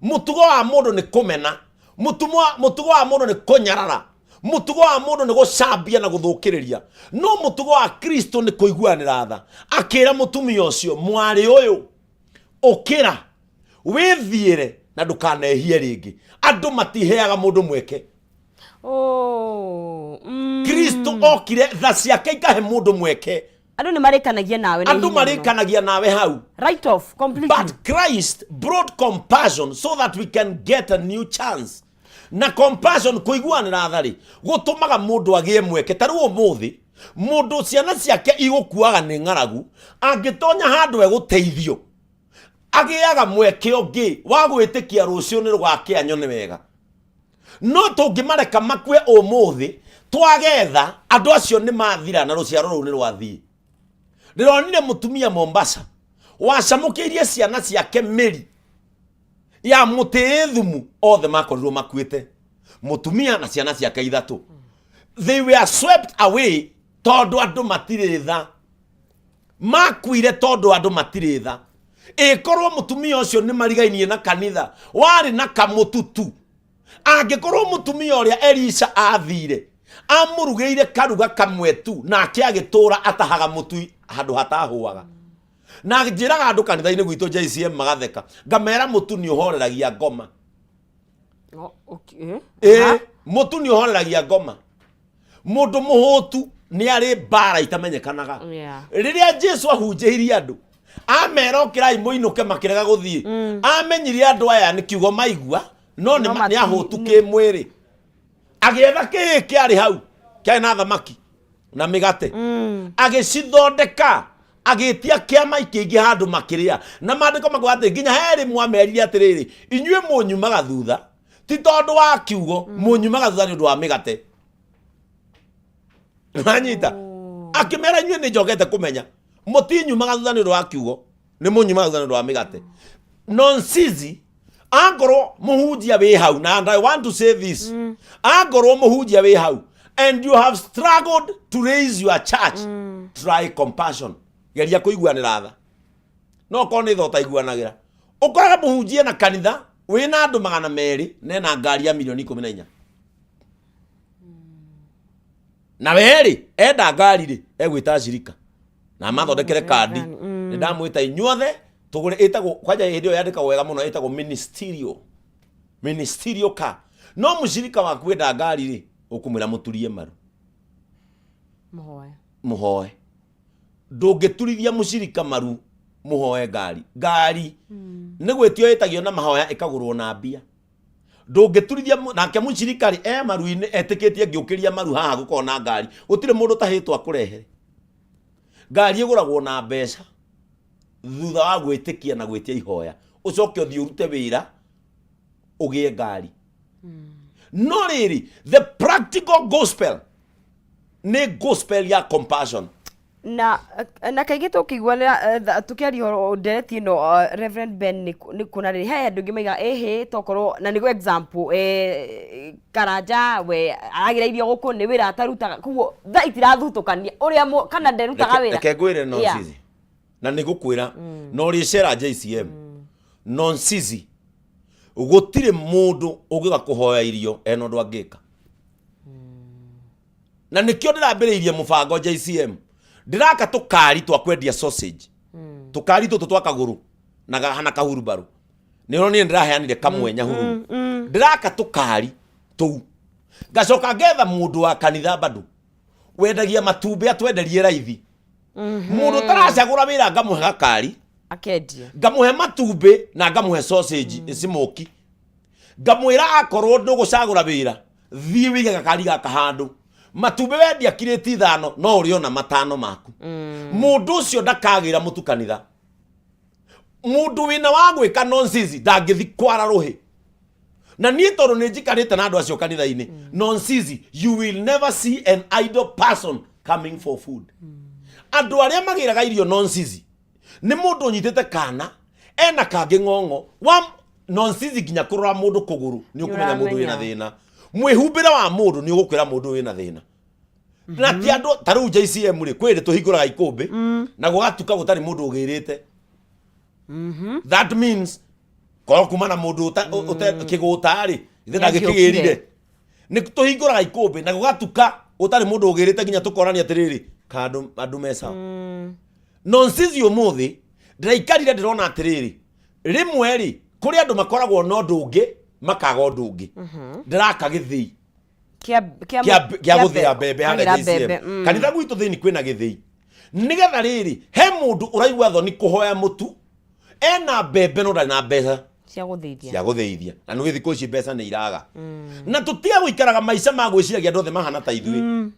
mũtugo wa mũndũ nĩ kũmena, mũtugo wa mũndũ nĩ kũnyarara, mũtugo wa mũndũ nĩ gũcambia na gũthũkĩrĩria, no mũtugo wa Kristo nĩ kũiguanĩra tha. Akĩra mũtumia ũcio, mwarĩ ũyũ, ũkĩra wĩthiĩre na ndũkanehie rĩngĩ. Andũ matiheaga mũndũ mweke. Oh. Kristo okire tha ciake ikahe mũndũ mweke. Andũ nĩ marĩkanagia nawe na Andũ ihenya mũno. Marĩkanagia nawe hau. Right off completely. But Christ brought compassion so that we can get a new chance. Na compassion, kũiguanĩra tha rĩ, gũtũmaga mũndũ agĩe mweke. Ta rĩu ũmũthĩ mũndũ ciana ciake igũkuaga nĩ ng'aragu, angĩtonya handũ egũteithio, agĩaga mweke ũngĩ wa gwĩtĩkia rũciũ nĩ rũgakĩa nyone wega. No tũngĩmareka makue ũmũthĩ twagetha, andũ acio nĩ mathira na rũciaro rũu nĩ rwathiĩ. Ndĩronire mũtumia Mombasa wacamũkĩirie ciana ciake mĩri ya mũtĩ ĩ thumu, othe makorirwo makuĩte, mũtumia na ciana ciake ithatũ. They were swept away tondũ andũ matirĩ tha. Makuire tondũ andũ matirĩ tha. Ĩkorwo mũtumia ũcio nĩ marigainie na kanitha warĩ na kamũtutu, angĩkorwo mũtumia ũrĩa Elisha athire amũrugĩire karuga kamwe tu, nake agĩtũra atahaga mũtu handũ hatahũaga. Na njĩraga andũ kanitha-inĩ gwitũ JCM magatheka, ngamera mũtu nĩ ũhoreragia ngoma. Oh, okay. Ĩ, mũtu nĩ ũhoreragia ngoma. Mũndũ mũhũtu nĩ arĩ mbara itamenyekanaga. Rĩrĩa Jesu ahunjĩirie andũ amera ũkĩrai mũinũke, makĩrega gũthiĩ. Amenyire andũ aya nĩ kiugo maigua, no nĩ No nĩ ahũtu kĩmwĩrĩ. Agĩetha kĩĩ kĩarĩ hau kĩarĩ na thamaki na mĩgate, agĩcithondeka, agĩtia kĩama ikĩingĩ handũ makĩrĩa. Na maandĩko makuga atĩ nginya he rĩmwe amerire atĩrĩrĩ, inyuĩ mũnyumaga thutha ti tondũ wa kiugo, mũnyumaga thutha nĩ ũndũ wa mĩgate. Wanyita? Akĩmera inyuĩ nĩ njokete kũmenya mũtinyumaga thutha nĩ ũndũ wa kiugo, nĩ mũnyumaga thutha nĩ ũndũ wa mĩgate. Nonsizi, angorwo mũhunjia wĩ hau, na and I want to say this, angorwo mũhunjia wĩ hau and you have struggled to raise your church, try compassion. Geria kũiguanĩra tha. No korwo nĩ tha ũtaiguanagĩra, ũkoraga mũhunjia na kanitha wĩna andũ 200 nena ngari ya milioni 14, na werĩ enda ngari rĩ, egwĩta acirika na amathondekere kandi. Nĩ ndamwĩta inyuothe tũgũre ĩtagwo kwanja hĩndĩ ĩyo yandĩkagwo wega mũno, ĩtagwo ministerial car. No mũcirika waku enda ngari rĩ, ũkũmwĩra mũturie maru. Mũhoe. Mũhoe. Ndũngĩturithia mũcirika maru mũhoe ngari. Ngari nĩ gwĩtio ĩtagio na mahoya, ĩkagũrwo na mbia. Ndũngĩturithia nake mũcirika rĩ, e maru-inĩ etĩkĩtie ngĩũkĩria maru haha gũkorwo na ngari. Gũtirĩ mũndũ ũtahĩtwo akũrehere ngari. Ĩgũragwo na mbeca thutha wa gwĩtĩkia na gwĩtia ihoya, ũcoke ũthiĩ ũrute wĩra ũgĩe ngari. No rĩrĩ, the practical gospel nĩ gospel ya compassion. Na kaingĩ tũkĩiguanĩra, tũkĩaria ũhoro ndereti ĩno, Reverend Ben, nĩ kuona rĩrĩ he andũ angĩ maiga ĩhĩ tokorwo na nĩguo example, Karanja we aragĩra irio gũkũ nĩ wĩra atarutaga, koguo tha itirathutũkania ũrĩa kana nderutaga wĩra. Reke ngwĩre no Cici, na nĩ gũkwĩra na ũrĩcera JCM Nonsizi, gũtirĩ mũndũ ũngĩũka kũhoya irio ena ũndũ angĩka. Na nĩkĩo ndĩrambĩrĩirie mũbango JCM, ndĩraka tũkari twa kwendia sausage, tũkari tũtũ twa kagũrũ na gahana kahurubarũ. Nĩ ũronire ndĩraheanire kamwe Nyahururu. Ndĩraka tũkari tũu, ngacoka ngetha mũndũ wa kanitha bado wendagia matumbĩ atwenderie raithi. Mũndũ ũtaracagũra wĩra ngamũhe gakari akendia, ngamũhe matumbĩ na ngamũhe sausage smoky. Ngamwĩra akorwo ndũgũcagũra wĩra, thiĩ wĩige gakari gaka handũ, matumbĩ wendia kirĩti 5 no ũrĩona 5 maku. Mũndũ ũcio ndakagĩra mũtu kanitha. Mũndũ wĩna wa gwĩka nonsense ndangĩthi kwara rũhĩ. Na niĩ tondũ nĩ njikarĩte na andũ acio kanitha-inĩ, nonsense, you will never see an idle person coming for food. Andũ arĩa magĩraga irio nonsense nĩ mũndũ ũnyitĩte kana ena kangĩ ng'ong'o wa nonsense. Nginya kũrora mũndũ kũgũrũ nĩ ũkũmenya mũndũ wĩna Nĩũramenya. thĩna. Mwĩhumbĩre wa mũndũ nĩ ũgũkwĩra mũndũ wĩna thĩna. Na ti andũ ta rĩu JCM rĩ, kwĩ hĩndĩ tũhingũraga ikũmbĩ na gũgatuka gũtarĩ mũndũ ũgĩrĩte. That means korwo kuma na mũndũ kĩgũta rĩ, ithe ndangĩkĩgĩrire. Nĩ tũhingũraga ikũmbĩ na gũgatuka gũtarĩ mũndũ ũgĩrĩte, nginya tũkorania atĩrĩrĩ, ka andũ me sawa. Nonsense. Ũmũthĩ ndĩraikarire ndĩrona atĩrĩrĩ, rĩmwe rĩ, kũrĩ andũ makoragwo na ũndũ ũngĩ makaga ũndũ ũngĩ. Ndĩraka gĩthĩi kĩa gũthĩa mbembe harĩa kagĩra JCM. mbembe. Kanitha gwitũ thĩinĩ kwĩna gĩthĩi, nĩgetha rĩrĩ he mũndũ ũraigua thoni kũhoya mũtu, ena mbembe no ndarĩ na mbeca cia gũthĩithia. Cia gũthĩithia. Na nĩ thikũ ici mbeca nĩ iraga, na tũtige gũikaraga maica ma gwĩciragia andũ othe mahana ta ithuĩ.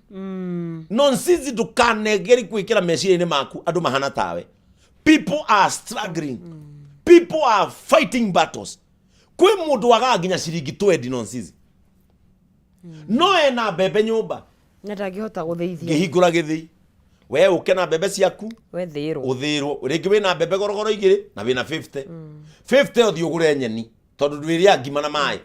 Nonsense. Ndũkanegeri gwĩkĩra meciria-inĩ maku andũ mahana tawe. People are struggling, people are fighting battles. Kwĩ mũndũ wagaga nginya ciringi 20, nonsense, no ena mbembe nyũmba na ndangĩhota gũthĩithia. Ngĩhingũra gĩthĩi, we ũke na mbembe ciaku wethĩĩrwo. Ũthĩrwo. Rĩngĩ wĩna mbembe gorogoro 2 na wĩna 50 50, ũthiĩ ũgũre nyeni tondũ ndwĩrĩa ngima na maĩ.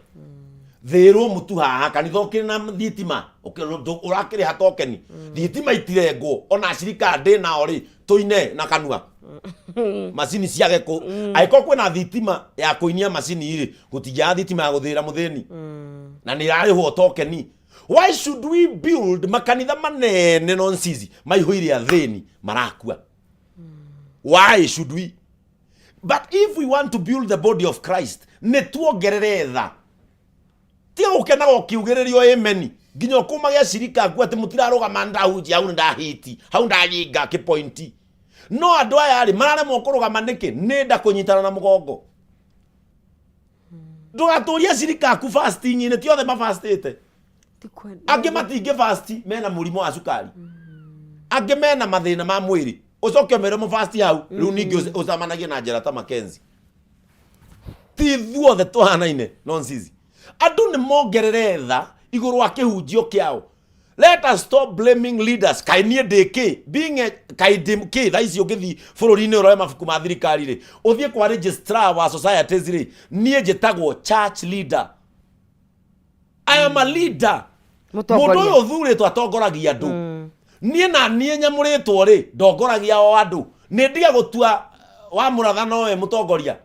Thĩrwo mũtu haha kanitha ũkĩrĩ na thitima, ũrakĩrĩha tokeni, thitima itirengwo. Ona acirika ndĩ nao rĩ, tũine na kanua macini ciage kũ. Angĩkorwo kwĩna thitima ya kũinia macini rĩ, gũtingĩaga thitima ya gũthĩra mũthĩni na nĩ irarĩhwo tokeni. Why should we build makanitha manene nonsense maihũire athĩni marakua? Why should we? But if we want to build the body of Christ, nĩ tuongerere tha. Tiga gũkenaga ũkiugĩrĩrio ameni nginya ũkũmage cirika aku atĩ mũtirarũgama. Ndahunjia hau, nĩ ndahiti hau, ndanyinga kĩpointi. No andũ aya rĩ, mararemwo kũrũgama nĩkĩ? Nĩ nda kũnyitana na mũgongo. Ndũgatũrie cirika aku fasting-inĩ. Ti othe mafastĩte. Angĩ matingĩ fast, mena mũrimũ wa cukari, angĩ mena mathĩna ma mwĩrĩ. Ũcoke ũmere mũfasti hau rĩu. Ningĩ ũcemanagie na njĩra ta Mackenzie. Ti ithuothe tũhanaine nonsense. Andũ nĩ mongerere tha igũrũ wa kĩhunjio kĩao. Let us stop blaming leaders. Kaĩ niĩ ndĩ kĩ being a, kaĩ ndĩ kĩ? Thaa ici ũngĩthiĩ bũrũri-inĩ ũroe mabuku ma thirikari rĩ, ũthiĩ kwa registrar wa societies rĩ, niĩ njĩtagwo church leader. I am a leader. Mũndũ Mũtongoria. ũyũ ũthurĩtwo atongoragia andũ. Niĩ na niĩ nyamũrĩtwo rĩ, ndongoragia o andũ. Nĩ ndige gũtua wa mũratha nowe mũtongoria,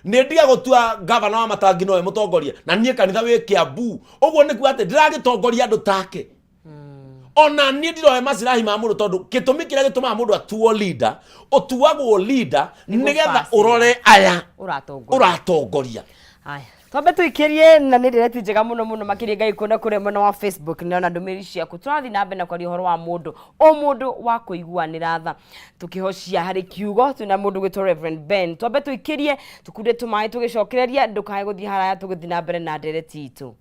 nĩ ndige gũtua gavana wa Matangi nowe mũtongoria, na niĩ kanitha wĩ Kĩambu. Ũguo nĩ kuga atĩ ndĩragĩtongoria andũ take. Ona niĩ ndiroe macirahi ma mũndũ, tondũ gĩtũmi kĩrĩa gĩtũmaga mũndũ atuo leader, ũtuagwo leader nĩgetha gũbacĩra. Ũrore aya ũratongoria. Ũratongoria. Haya. Twambe tũikĩrie na nĩ ndereti njega mũno mũno makĩria. Ngai kuona kũrĩa mwena wa Facebook nĩona ndũmĩrĩri ciaku. Tũrathiĩ na mbere na kwaria ũhoro wa mũndũ o mũndũ wa kũiguanĩra tha, tũkĩhocia harĩ kiugo twĩna mũndũ gwĩtwo Reverend Ben. Twambe tũikĩrie, tũkunde tũmaĩ, tũgĩcokereria. Ndũkae gũthiĩ haraya, tũgĩthiĩ na mbere na ndereti itũ.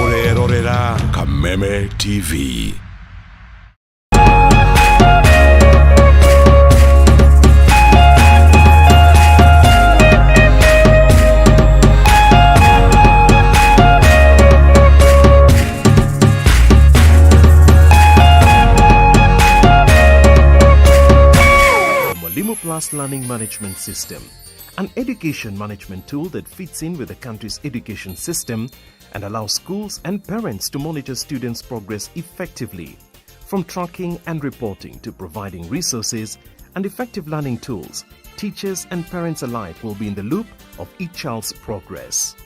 Ũrerorera Kameme TV. Mwalimu Plus Learning Management System, an education management tool that fits in with the country's education system and allows schools and parents to monitor students' progress effectively. From tracking and reporting to providing resources and effective learning tools, teachers and parents alike will be in the loop of each child's progress.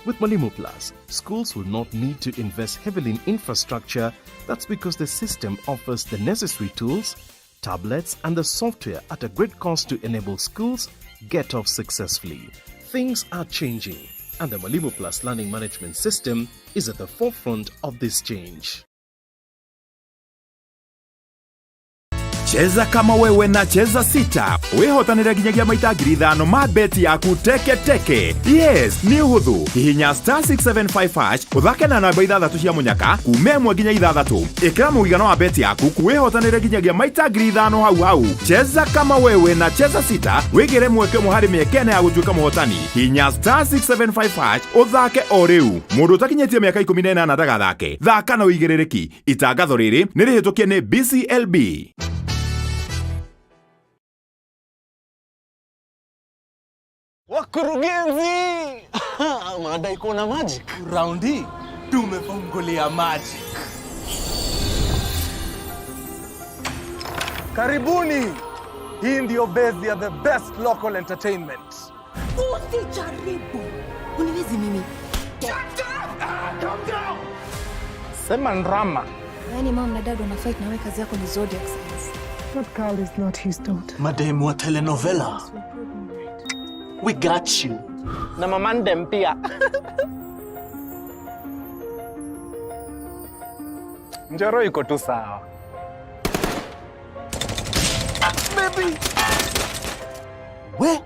With Mwalimu Plus, schools will not need to invest heavily in infrastructure. That's because the system offers the necessary tools, tablets, and the software at a great cost to enable schools get off successfully. Things are changing, and the Mwalimu Plus Learning Management System is at the forefront of this change. Cheza kama wewe na Cheza Sita, wĩhotanĩre nginyagia maita 5,000 ma beti yaku teke teke. Yes, nĩ ũhũthũ. Hihinya *675# ũthake na namba ithathatũ cia mũnyaka kuma 1 nginya 6. Ĩkĩra mũigana wa beti yaku, wĩhotanĩre nginyagia maita 5,000 hau hau. Cheza kama wewe na Cheza Sita, wĩgĩre mweke ũmwe harĩ mĩeke 4 ya gũtuĩka mũhotani. Hihinya *675# ũthake o rĩu. Mũndũ ũtakinyĩtie mĩaka 18 ndagathake. Thaka na ũigĩrĩrĩki. Itangatho rĩrĩ nĩ rĩhĩtũkie nĩ BCLB. Wakurugenzi, mnadai kuona magic. Round hii tumefungulia magic. Karibuni. Hii ndio base ya the best local entertainment. Usijaribu. Uniwezi mimi. Sema ndrama. Yaani mom na dad wana fight na wewe kazi yako ni zodiac signs. That girl is not his daughter. Mademu wa telenovela. We got you. Na mamandem pia. Njoro iko tu sawa. Baby. We,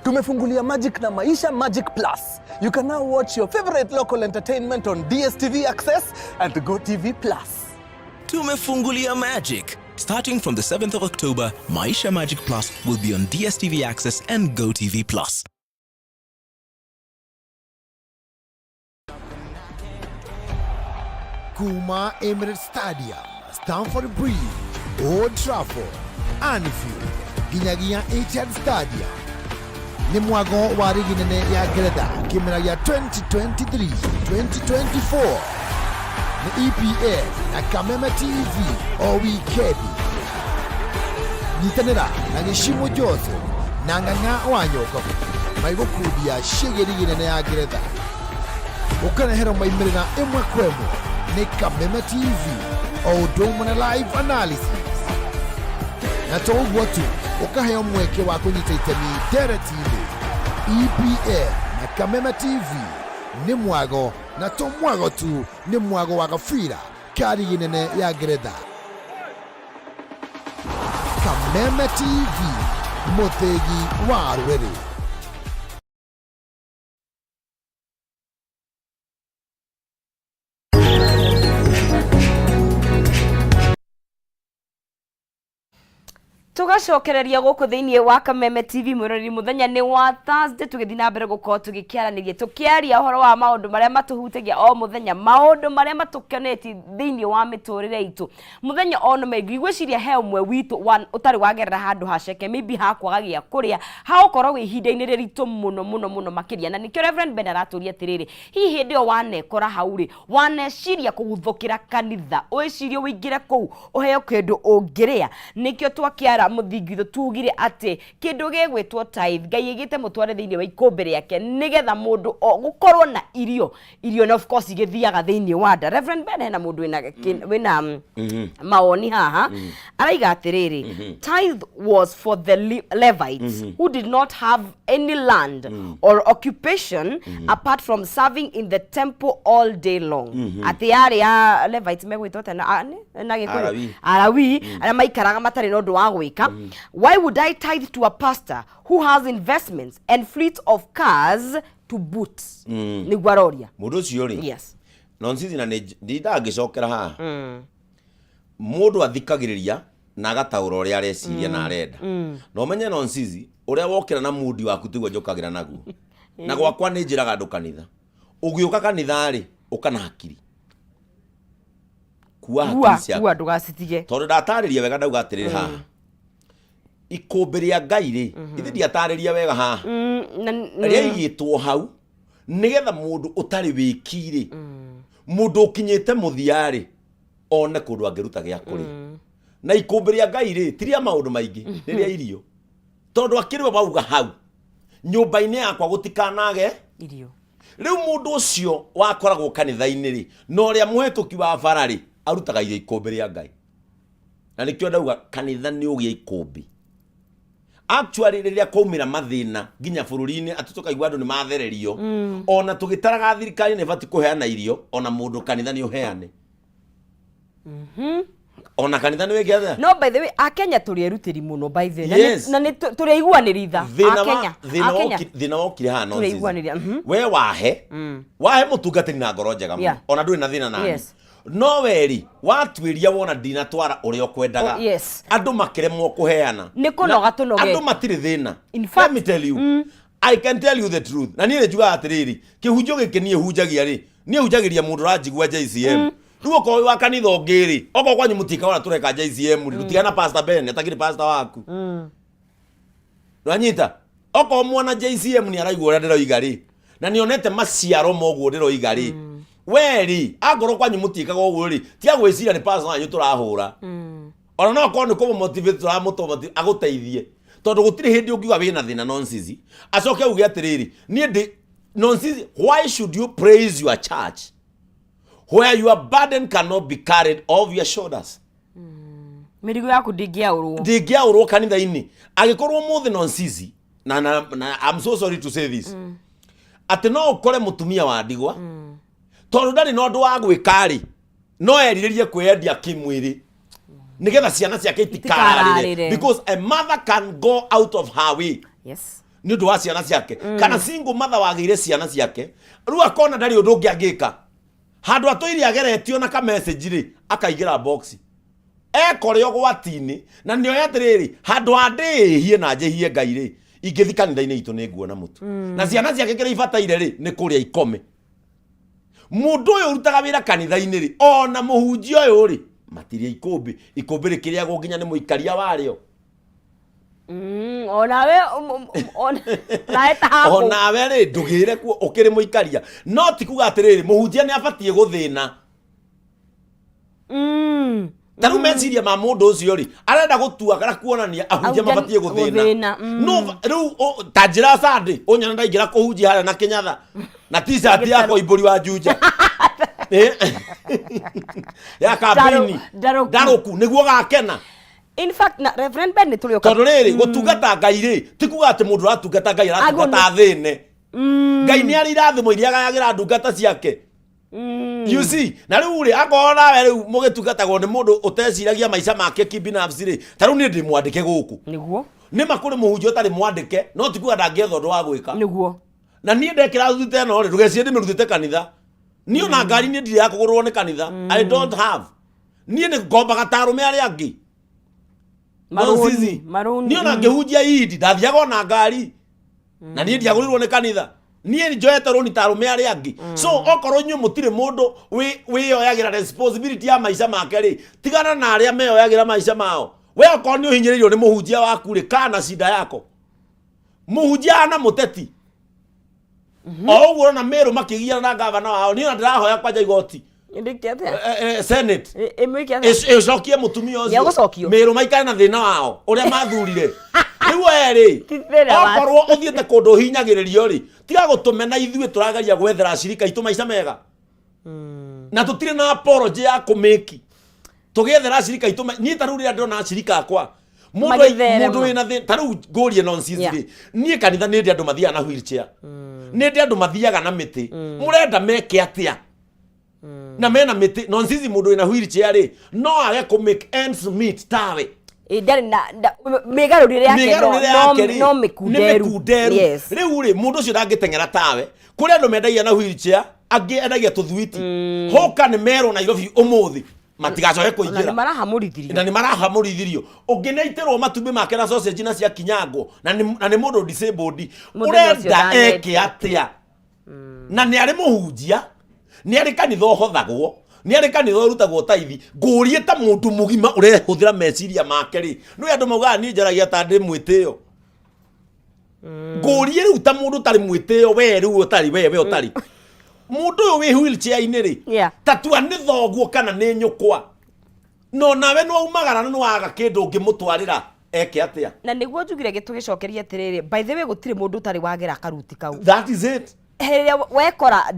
tumefungulia Magic na Maisha Magic Plus. You can now watch your favorite local entertainment on DSTV Access and GoTV Plus. Tumefungulia Magic. Starting from the 7th of October, Maisha Magic Plus will be on DSTV Access and GoTV Plus. Kuma Emirates Stadium, Stamford Bridge, Old Trafford, Anfield, nginyagia Etihad Stadium, nĩ mwago wa rigi nene ya Ngeretha kĩmera gĩa 2023-2024. Nĩ EPL na Kameme TV o wikendi. Nyitanĩra na Gĩcimo Joseph na Ng'ang'a wa Nyokabu maigũkundia ciĩgiĩ rigi nene ya Ngeretha, ũkareherwo maimĩrĩra ĩmwe kwa ĩmwe nĩ Kameme TV o ũndũ ũmwe na live analysis. Na to ũguo tu, ũkaheo mweke wa kũnyita itemi ndereti-inĩ. EPL na Kameme TV nĩ mwago, na to mwago tu, nĩ mwago wa gabira ka rigi nene ya Ngeretha. Kameme TV, mũthĩgi wa rũrĩrĩ. Tugacokereria gũkũ thĩinĩ wa Kameme TV, mwĩroreri. Mũthenya nĩ wa Thursday, tũgĩthiĩ na mbere gũkorwo tũgĩkĩaranĩria, tũkĩaria ũhoro wa maũndũ marĩa matũhutagia o mũthenya, maũndũ marĩa matũkenetie thĩinĩ wa mĩtũrĩre itũ mũthenya ona maingĩ. Ngwĩciria he ũmwe witũ ũtarĩ wagerera handũ haceke, maybe hakwaga gĩa kũrĩa, hagũkorwo wĩ ihinda-inĩ rĩritũ mũno mũno mũno makĩria. Na nĩkĩo Reverend Ben aratũria atĩrĩrĩ, hihi hĩndĩ ĩyo wanekora hau rĩ, waneciria kũguthũkĩra kanitha, wĩcirie ũingĩre kũu ũheo kĩndũ ũngĩrĩa? Nĩkĩo twakĩara. Tũgĩka mũthingi witũ tugire atĩ kĩndũ gĩgwĩtwo tithe Ngai aigĩte mũtware thĩinĩ wa ikũmbĩ rĩake nĩgetha mũndũ o gũkorwo na irio irio na of course igĩthiaga thĩinĩ wa nda. Reverend Ben, hena mũndũ wĩna wĩna mawoni haha araiga atĩrĩrĩ, tithe was for the Levites who did not have any land or occupation apart from serving in the temple all day long. Atĩ yarĩ ya Levites megwĩtwo atĩa na Gĩkũyũ? Alawi. Alawi arĩa maikaraga matarĩ na ũndũ wa gwĩka. Why would I tithe to a pastor who has investments and fleets of cars to boot? Nĩguo aroria. Mũndũ ũcio rĩ, nonsense, na nĩ ndangĩcokera haha. Mũndũ athikagĩrĩria na agataũra ũrĩa areciria na arenda, na ũmenye, nonsense, ũrĩa wokĩra na mudi waku tiguo njũkagĩra naguo. Na gwakwa nĩ njĩraga andũ kanitha, ũgĩũka kanitha rĩ, ũka na hakiri, kua Kua hakiri ciaku. Kua, ndũgacitige. Tondũ ndatarĩria wega, ndauga atĩrĩrĩ, haha ikũmbĩ rĩa Ngai rĩ, ithe ndiatarĩria wega haha, rĩaigĩtwo hau nĩgetha mũndũ ũtarĩ wĩki rĩ, mũndũ ũkinyĩte mũthia rĩ, one kũndũ angĩruta gĩa kũrĩa. Na ikũmbĩ rĩa Ngai rĩ, ti rĩa maũndũ maingĩ, nĩ rĩa irio, tondũ akĩrĩ we wauga hau, nyũmba-inĩ yakwa gũtikanage irio. Rĩu mũndũ ũcio wakoragwo kanitha-inĩ rĩ, na ũrĩa mũhetũki wa bara rĩ, arutaga irio ikũmbĩ rĩa Ngai. Na nĩkĩo ndauga kanitha nĩ ũgĩa ikũmbĩ. Actually, rĩrĩa kwaumĩra mathĩna nginya bũrũri-inĩ, atĩ tũkaigua andũ nĩ mathererio, ona tũgĩtaraga thirikari nĩ ĩbatiĩ kũheana irio, ona mũndũ kanitha nĩ ũheane, ona kanitha nĩ wĩke atĩa? No by the way, akenya tũrĩ erutĩri mũno, by the way. Na na nĩ tũrĩ aiguanĩri tha. Thĩna wa Akenya thĩna Akenya thĩna wokire haha, tũrĩ nonsense. aiguanĩri. We wahe mũtungatĩri na ngoro njega mũno, ona ndũrĩ na thĩna nani, no weri watuĩria wona ndinatwara ũrĩa ũkwendaga, Oh, yes. andũ makĩremwo kũheana. Nĩ kũnoga Na tũnogete. Andũ matirĩ thĩna. In Let fact, me tell you, I can tell you the truth. Na niĩ nĩ njugaga atĩrĩrĩ, kĩhunjio gĩkĩ niĩ hunjagia rĩ, niĩ hunjagĩria mũndũ ũranjigua JCM. Rĩu okorwo wĩ wa kanitha ũngĩ rĩ, okorwo kwanyu mũtiĩkaga ũrĩa tũreka JCM rĩ, ndũtigane na Pastor Ben atakĩrĩ pastor waku. Nĩwanyita? Okorwo mwana JCM nĩ araigua ũrĩa ndĩroiga rĩ, na nĩ onete maciaro ma ũguo ndĩroiga rĩ, we rĩ, angorwo kwanyu mũtiĩkaga ũguo rĩ, tiga gwĩciria nĩ pastor wanyu tũrahũra. Ona no akorwo nĩ kũmũ-motivate tũramũmotivate agũteithie, tondũ gũtirĩ hĩndĩ ũngiuga wĩna thĩna nonsense acoke auge atĩrĩrĩ, niĩ ndĩ nonsense. Why should you praise your church where your burden cannot be carried off your shoulders? Mĩrigo yaku ndĩngĩaũrwo. Ndĩngĩaũrwo kanitha-inĩ. Angĩkorwo mũthĩ nonsense, na I'm so sorry to say this, atĩ no ũkore mũtumia wa ndigwa, tondũ ndarĩ na ũndũ wa gwĩka rĩ, no erirĩrie kwĩyendia kĩmwĩrĩ nĩgetha ciana ciake itikararĩre. Itikararĩre. Because a mother can go out of her way nĩ ũndũ wa ciana ciake, kana single mother wagĩire ciana ciake, rĩu akona ndarĩ ũndũ ũngĩ angĩka, handũ atũire ageretio na ka message rĩ, akaingĩra box ekore ũgwati-inĩ. Na nĩoĩ atĩrĩrĩ, handũ ha ndĩĩhie na njĩhie Ngai rĩ, ingĩthi kanitha-inĩ itũ nĩ nguona mũtu, na ciana ciake kĩrĩa ibataire rĩ, nĩ kũrĩa ikome. Mũndũ ũyũ ũrutaga wĩra kanitha-inĩ rĩ, ona mũhunjia ũyũ rĩ, matirĩ ikũmbĩ. Ikũmbĩ rĩkĩrĩagwo nginya nĩ mũikaria warĩo. Onawe nawe ta haku. Onawe rĩ, ndũgĩre kuo ũkĩrĩ mũikaria. No ti kuga atĩrĩrĩ, mũhunjia nĩ abatiĩ gũthĩna. Ta rĩu meciria ma mũndũ ũcio rĩ, arenda gũtua kana kuonania ahunjia Ahunjia mabatiĩ gũthĩna. Gũthĩna. No rĩu ta njĩra Sunday ũnyona ndaingĩra kũhunjia harĩa na kĩnyatha na t-shirt yakwa imbũri wa Juja. Ya kambeini. Ndarũku. Ndarũku nĩguo gakena. In fact, na Reverend Ben, nĩ tũrĩ Tondũ rĩrĩ, gũtungata Ngai rĩ, ti kuga atĩ mũndũ ũratungata Ngai aratungata athĩne. Ngai nĩ arĩ irathimo iria agayagĩra ndungata ciake, you see? Na rĩu rĩ, akorwo nawe rĩu mũgĩtungatagwo nĩ mũndũ ũteciragia maica make kibinafsi rĩ, ta rĩu niĩ ndĩ mwandĩke gũkũ. Nĩ ma kũrĩ mũhunjia ũtarĩ mwandĩke, no ti kuga ndangĩetha ũndũ wa gwĩka. Na niĩ ndekĩra thuti ta ĩno rĩ, ndũgecirie ndĩmĩrutĩte kanitha. Niĩ ona ngari niĩ ndirĩ ya kũgũrwo nĩ kanitha. I don't have. Niĩ nĩ ngombaga ta arũme arĩa angĩ. Marũni, Nonsense. Marũni. Niĩ ona ngĩhunjia indi ndathiaga ona ngari, na niĩ ndiagũrirwo nĩ kanitha. Niĩ njoete rũni ta arũme arĩa angĩ. So okorwo inyuĩ mũtirĩ mũndũ wĩyoyagĩra responsibility ya maica make rĩ, tigana na arĩa meyoyagĩra maica mao. We okorwo nĩ ũhinyĩrĩirio nĩ mũhunjia waku rĩ, kana cinda yako mũhunjia ana mũteti o ũguo, ũrona Meru makĩgiana na gavana wao. Niĩ ona ndĩrahoya kwanja igoti. Ndĩke atĩa? Senate Ĩmwĩke atĩa? Ĩcokie mũtumia ũcio. Nĩegũcokio. Mĩrũ maikare na thĩna wao ũrĩa mathurire. Rĩu we rĩ, Ti thĩna wa- okorwo ũthiĩte kũndũ ũhinyagĩrĩrio rĩ, tiga gũtũmena ithuĩ tũrageria gwethera acirika aitũ maica mega. Na tũtirĩ na apology ya kũmĩki. Tũgĩethera acirika aitũ niĩ ta rĩu rĩrĩa ndĩrona acirika akwa mũndũ Magĩtherema. Mũndũ wĩna thĩna ta rĩu ngũrie nonsense rĩ, niĩ kanitha nĩ ndĩ andũ mathiaga na wheelchair, nĩ ndĩ andũ mathiaga na mĩtĩ. Mũrenda meke atĩa na mena mĩtĩ? Nonsense, mũndũ wĩna wheelchair rĩ, no age kũ make ends meet tawe? Ĩ, ndarĩ na mĩgarũrĩre yake Mĩgarũrĩre yake rĩ, no nĩ mĩkunderu. mĩkunderu. Rĩu rĩ, mũndũ ũcio ndangĩteng'era tawe. Kũrĩ andũ mendagia na wheelchair, angĩ endagia tũthwiti. Hoka nĩ merwo Nairobi ũmũthĩ matigacoke Ona nĩ kũingĩra. marahamũrithirio. Na nĩ marahamũrithirio. Ũngĩ nĩ aitĩrwo matumbĩ make na sausage na ciakinyangwo, na nĩ mũndũ disabled. Mũthenya ũcio Ũrenda ndanetio. eke atĩa na nĩ arĩ mũhunjia, nĩ arĩ kanitha ũhothagwo, nĩ arĩ kanitha ũrutagwo taithi? Ngũrie ta mũndũ mũgima ũrehũthĩra meciria make rĩ, nĩ andũ maugaga niĩ njaragia ta ndĩ mwĩtĩo. Ngũrie rĩu ta mũndũ ũtarĩ mwĩtĩo, we rĩu ũtarĩ we ũtarĩ mũndũ ũyũ wĩ wheelchair-inĩ rĩ, ta tua nĩ thoguo kana nĩ nyũkwa, no nawe nĩ waumagara na nĩ waga kĩndũ ũngĩmũtwarĩra, eke atĩa? Na nĩguo njugire gĩtũgĩcokeria atĩrĩrĩ, by the way, gũtirĩ mũndũ ũtarĩ wagera karuti kau. That is it. Rĩrĩa wekora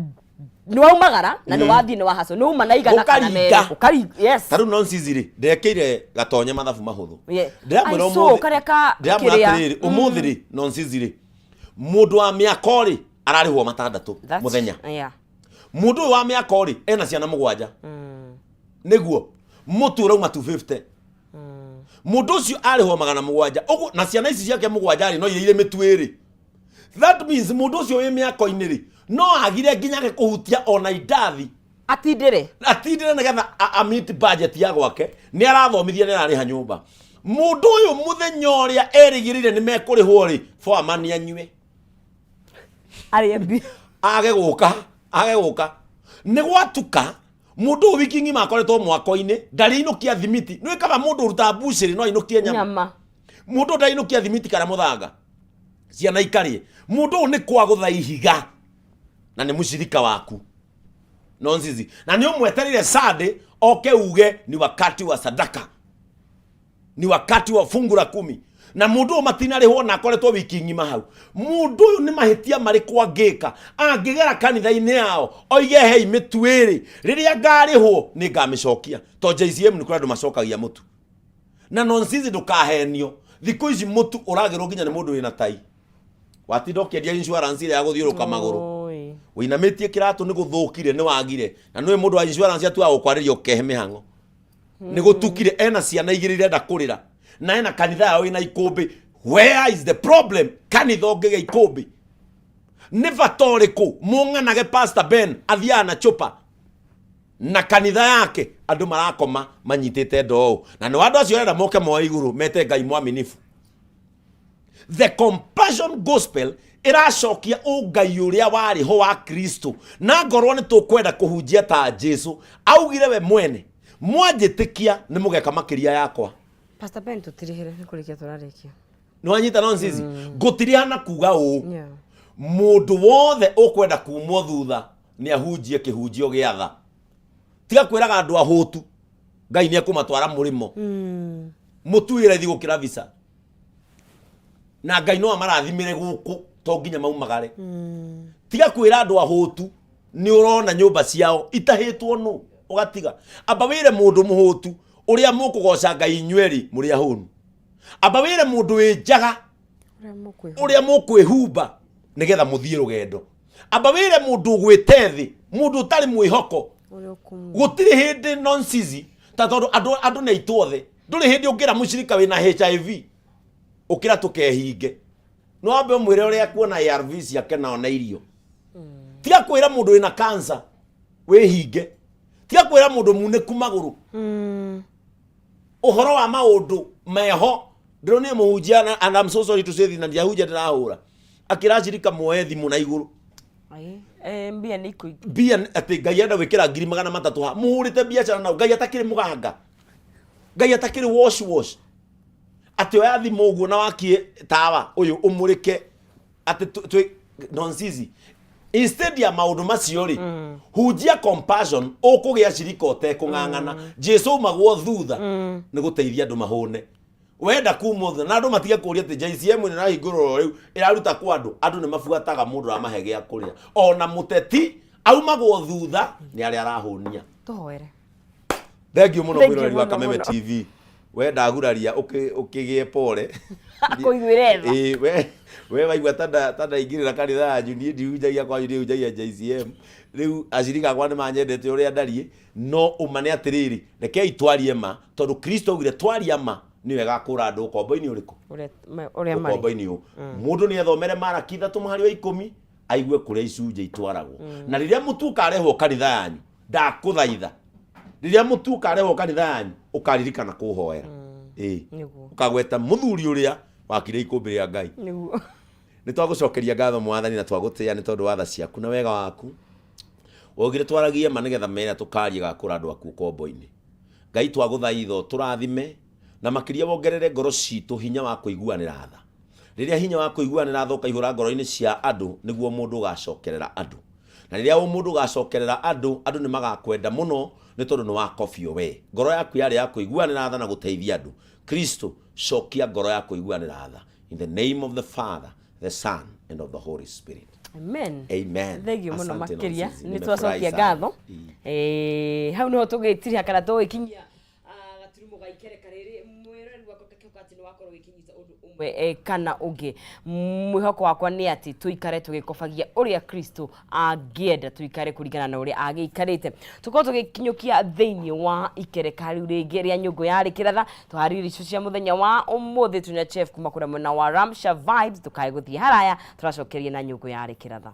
nĩ waumagara na nĩ wathiĩ nĩ wahaco nĩ uma na igana kana Ũkaringa. merĩ ũkaringa, yes. Ta rĩu nonsense rĩ, ndekĩire gatonye mathabu mahũthũ. Ndĩramwĩra I saw ũmũthĩ karĩa ka ndĩramwĩra kĩrĩa. atĩrĩrĩ, ũmũthĩ rĩ, nonsense rĩ, mũndũ wa mĩako rĩ, ararĩhwo matandatũ mũthenya. Mũndũ ũyũ wa mĩako rĩ, ena ciana 7, nĩguo mũtu ũrauma 250. Mũndũ ũcio arĩhwo 700 ũguo, na ciana ici ciake 7 rĩ, no iria irĩ mĩtu 2. That means mũndũ ũcio wĩ mĩako-inĩ rĩ, no agire nginya age kũhutia ona indathi. Atindĩre. Atindĩre nĩgetha a meet budget ya gwake. Nĩ arathomithia, nĩ ararĩha nyũmba. Mũndũ ũyũ mũthenya ũrĩa erĩgĩrĩire nĩ mekũrĩhwo rĩ, foreman anyue arĩe mbia, age gũka, age gũka nĩ gwatuka. Mũndũ ũyũ wiki ng'ima akoretwo mwako-inĩ, ndarĩ ainũkia thimiti. Nĩ kaba mũndũ ũrutaga mbucĩrĩ no ainũkie nyama. Nyama. Mũndũ ũyũ ndainũkia thimiti kana mũthanga ciana ikarĩe. Mũndũ ũyũ nĩ kwagũtha ihiga na nĩ mũcirika waku nonsense, na nĩ ũmwetereire Sunday oke uge ni wakati wa sadaka, ni wakati wa fungu la kumi, na mũndũ ũyũ matinarĩhwo na akoretwo wiki ng'ima hau. Mũndũ ũyũ nĩ mahĩtia marĩkũ angĩka angĩgera kanitha-inĩ yao oige, "Hei, mĩtu 2, rĩrĩa ngarĩhwo nĩ ngamĩcokia"? To JCM nĩ kũrĩ andũ macokagia mũtu. Na nonsense, ndũkahenio, thikũ ici mũtu ũragĩrwo nginya nĩ mũndũ wĩna tai watinda ũkĩendia insurance ĩrĩa ya gũthiũrũka magũrũ. Oi. Wĩinamĩtie kĩratũ nĩ gũthũkire, nĩ wagire, na nĩwe mũndũ wa insurance atuaga gũkwarĩria ũkehe mĩhang'o nĩ gũtukire. Ena ciana 2 irenda kũrĩra na ena kanitha yao ĩna ikũmbĩ. Where is the problem? Kanitha ũngĩgĩa ikũmbĩ nĩ bata ũrĩkũ? Mũng'anage Pastor Ben athiaga na chupa na kanitha yake andũ marakoma manyitĩte ndoo, na nĩ andũ acio arenda moke moe igũrũ mete Ngai mwaminifu. The compassion gospel ĩracokia ũngai ũrĩa warĩ ho wa Kristo, na ngorwo nĩ tũkwenda kũhunjia ta Jesu augire we mwene, "Mwanjĩtĩkia nĩ mũgeka makĩria yakwa." Pastor Ben, tũtirĩhĩre, nĩ kũrĩkia tũrarĩkia. Nĩ wanyita nonsense? Ngũtiriha na kuga ũũ, mũndũ wothe ũkwenda kumwo thutha nĩ ahunjie kĩhunjio gĩa tha. Tiga kwĩraga andũ ahũtu Ngai nĩ ekũmatwara mũrĩmo. Mũtu wĩ raithi gũkĩra visa, na Ngai no amarathimĩre gũkũ, to nginya maumagare. Tiga kwĩra andũ ahũtu nĩ ũrona nyũmba ciao itahĩtwo nũ ũgatiga. Amba wĩre mũndũ mũhũtu ũrĩa mũkũgoca Ngai inyuerĩ mũrĩ ahũnu. Amba wĩre mũndũ wĩ njaga ũrĩa mũkwĩhumba nĩgetha mũthiĩ rũgendo. Amba wĩre mũndũ ũgwĩte thĩ, mũndũ ũtarĩ mwĩhoko. Gũtirĩ hĩndĩ nonsense, ta tondũ andũ nĩ aitũ othe, ndũrĩ hĩndĩ ũngĩra mũcirika wĩna HIV, "Ũkĩra tũkehinge." No wambe ũmwĩre ũrĩa kuona ARV ciake na ona irio. Tiga kwĩra mũndũ wĩna cancer wĩhinge. Tiga kwĩra mũndũ munĩku magũrũ ũhoro wa maũndũ meho. Ndĩronire mũhunjia and I'm so sorry to say this, na ndiahunjia ndĩrahũra akĩracirika muoe thimũ na igũrũ. Ai, mbia nĩ ikũingĩ. Mbia atĩ Ngai enda gwĩkĩra 300,000 ha mũhũrĩte biacara nao. Ngai atakĩrĩ mũganga, Ngai atakĩrĩ wash wash, atĩ oya thimũ ũguo na wakie tawa ũyũ ũmũrĩke atĩ twĩ nonsense. Instead ya maũndũ macio rĩ, hunjia compassion, ũkũgĩa cirika ũtekũng'ang'ana. Jesu aumagwo thutha nĩ gũteithia andũ mahũne. Wenda kuma thutha na andũ matige kũria atĩ JCM ĩno ĩrahingũrwo rĩu ĩraruta kwa andũ. Andũ nĩ mabuataga mũndũ ũramahe gĩa kũrĩa. Ona mũteti aumagwo thutha nĩ arĩa arahũnia. Tũhoere. Thank you mũno Thank you mwĩroreri wa mũno, Kameme mũno. TV. We ndaguraria ũkĩgĩe pore. Akũiguĩre tha. Ĩĩ, we waigua ta ndaingĩrĩra kanitha yanyu, niĩ ndihunjagia kwanyu, niĩ hunjagia JCM. Rĩu acirika akwa nĩ manyendete ũrĩa ndariĩ, no ũma nĩ atĩrĩrĩ, rekei twarie ma, tondũ Kristo augire twaria ma nĩyo ĩgakũra andũ ũkombo-inĩ ũrĩkũ? Ũrĩa marĩ. Ũkombo-inĩ ũyũ. Mũndũ nĩ ethomere Maraki 3 mũhari wa 10 aigue kũrĩa icunjĩ itwaragwo. Na rĩrĩa mũtu ũkarehwo kanitha yanyu, ndakũthaitha, rĩrĩa mũtu ũkarehwo kanitha yanyu, ũkaririkana kũhoera. Ĩĩ. Nĩguo. Ũkagweta mũthuri ũrĩa wakire ikũmbĩ rĩa Ngai. Nĩguo. Nĩ twagũcokeria ngatho Mwathani na twagũtĩĩa nĩ tondũ wa tha ciaku na wega waku. Waugire twaragie ma nĩgetha mera tũkarie gakũra andũ aku ũkombo-inĩ. Ngai twagũthaitha ũtũrathime na makĩria wongerere ngoro citũ hinya wa kũiguanĩra tha. Rĩrĩa hinya wa kũiguanĩra tha ũkaihũra ngoro-inĩ cia andũ nĩguo mũndũ ũgacokerera andũ. Na rĩrĩa mũndũ ũgacokerera andũ, andũ nĩ magakwenda mũno nĩ tondũ nĩ wakobio we. Ngoro yaku yarĩ ya kũiguanĩra tha na gũteithia andũ. Kristo, cokia ngoro ya kũiguanĩra tha. In the name of the Father, the Son, and of the Holy Spirit. Amen. Amen. Thank you mũno Asante makĩria. Nonsizi. Nĩ Nimefurahi twacokia sana. ngatho. Hau niho tũgĩtiriha kana tũgĩkinyia gaturumo ga ikereka rĩrĩ. Mwĩroreri wakwa ngakĩhoka atĩ nĩ wakorwo ũgĩkĩnyita ũndũ ũmwe kana ũngĩ. Mwĩhoko wakwa nĩ atĩ tũikare tũgĩkobagia ũrĩa Kristo angĩenda tũikare kũringana na ũrĩa agĩikarĩte. Tũkorwo tũgĩkinyũkia thĩinĩ wa ikereka rĩu rĩngĩ rĩa nyũngũ ya rĩkĩratha. Tũharĩrie icio cia mũthenya wa ũmũthĩ twĩna chef kuma kũrĩa mwena wa Ramsha Vibes. Ndũkae gũthiĩ haraya, tũracokeria na nyũngũ ya rĩkĩratha.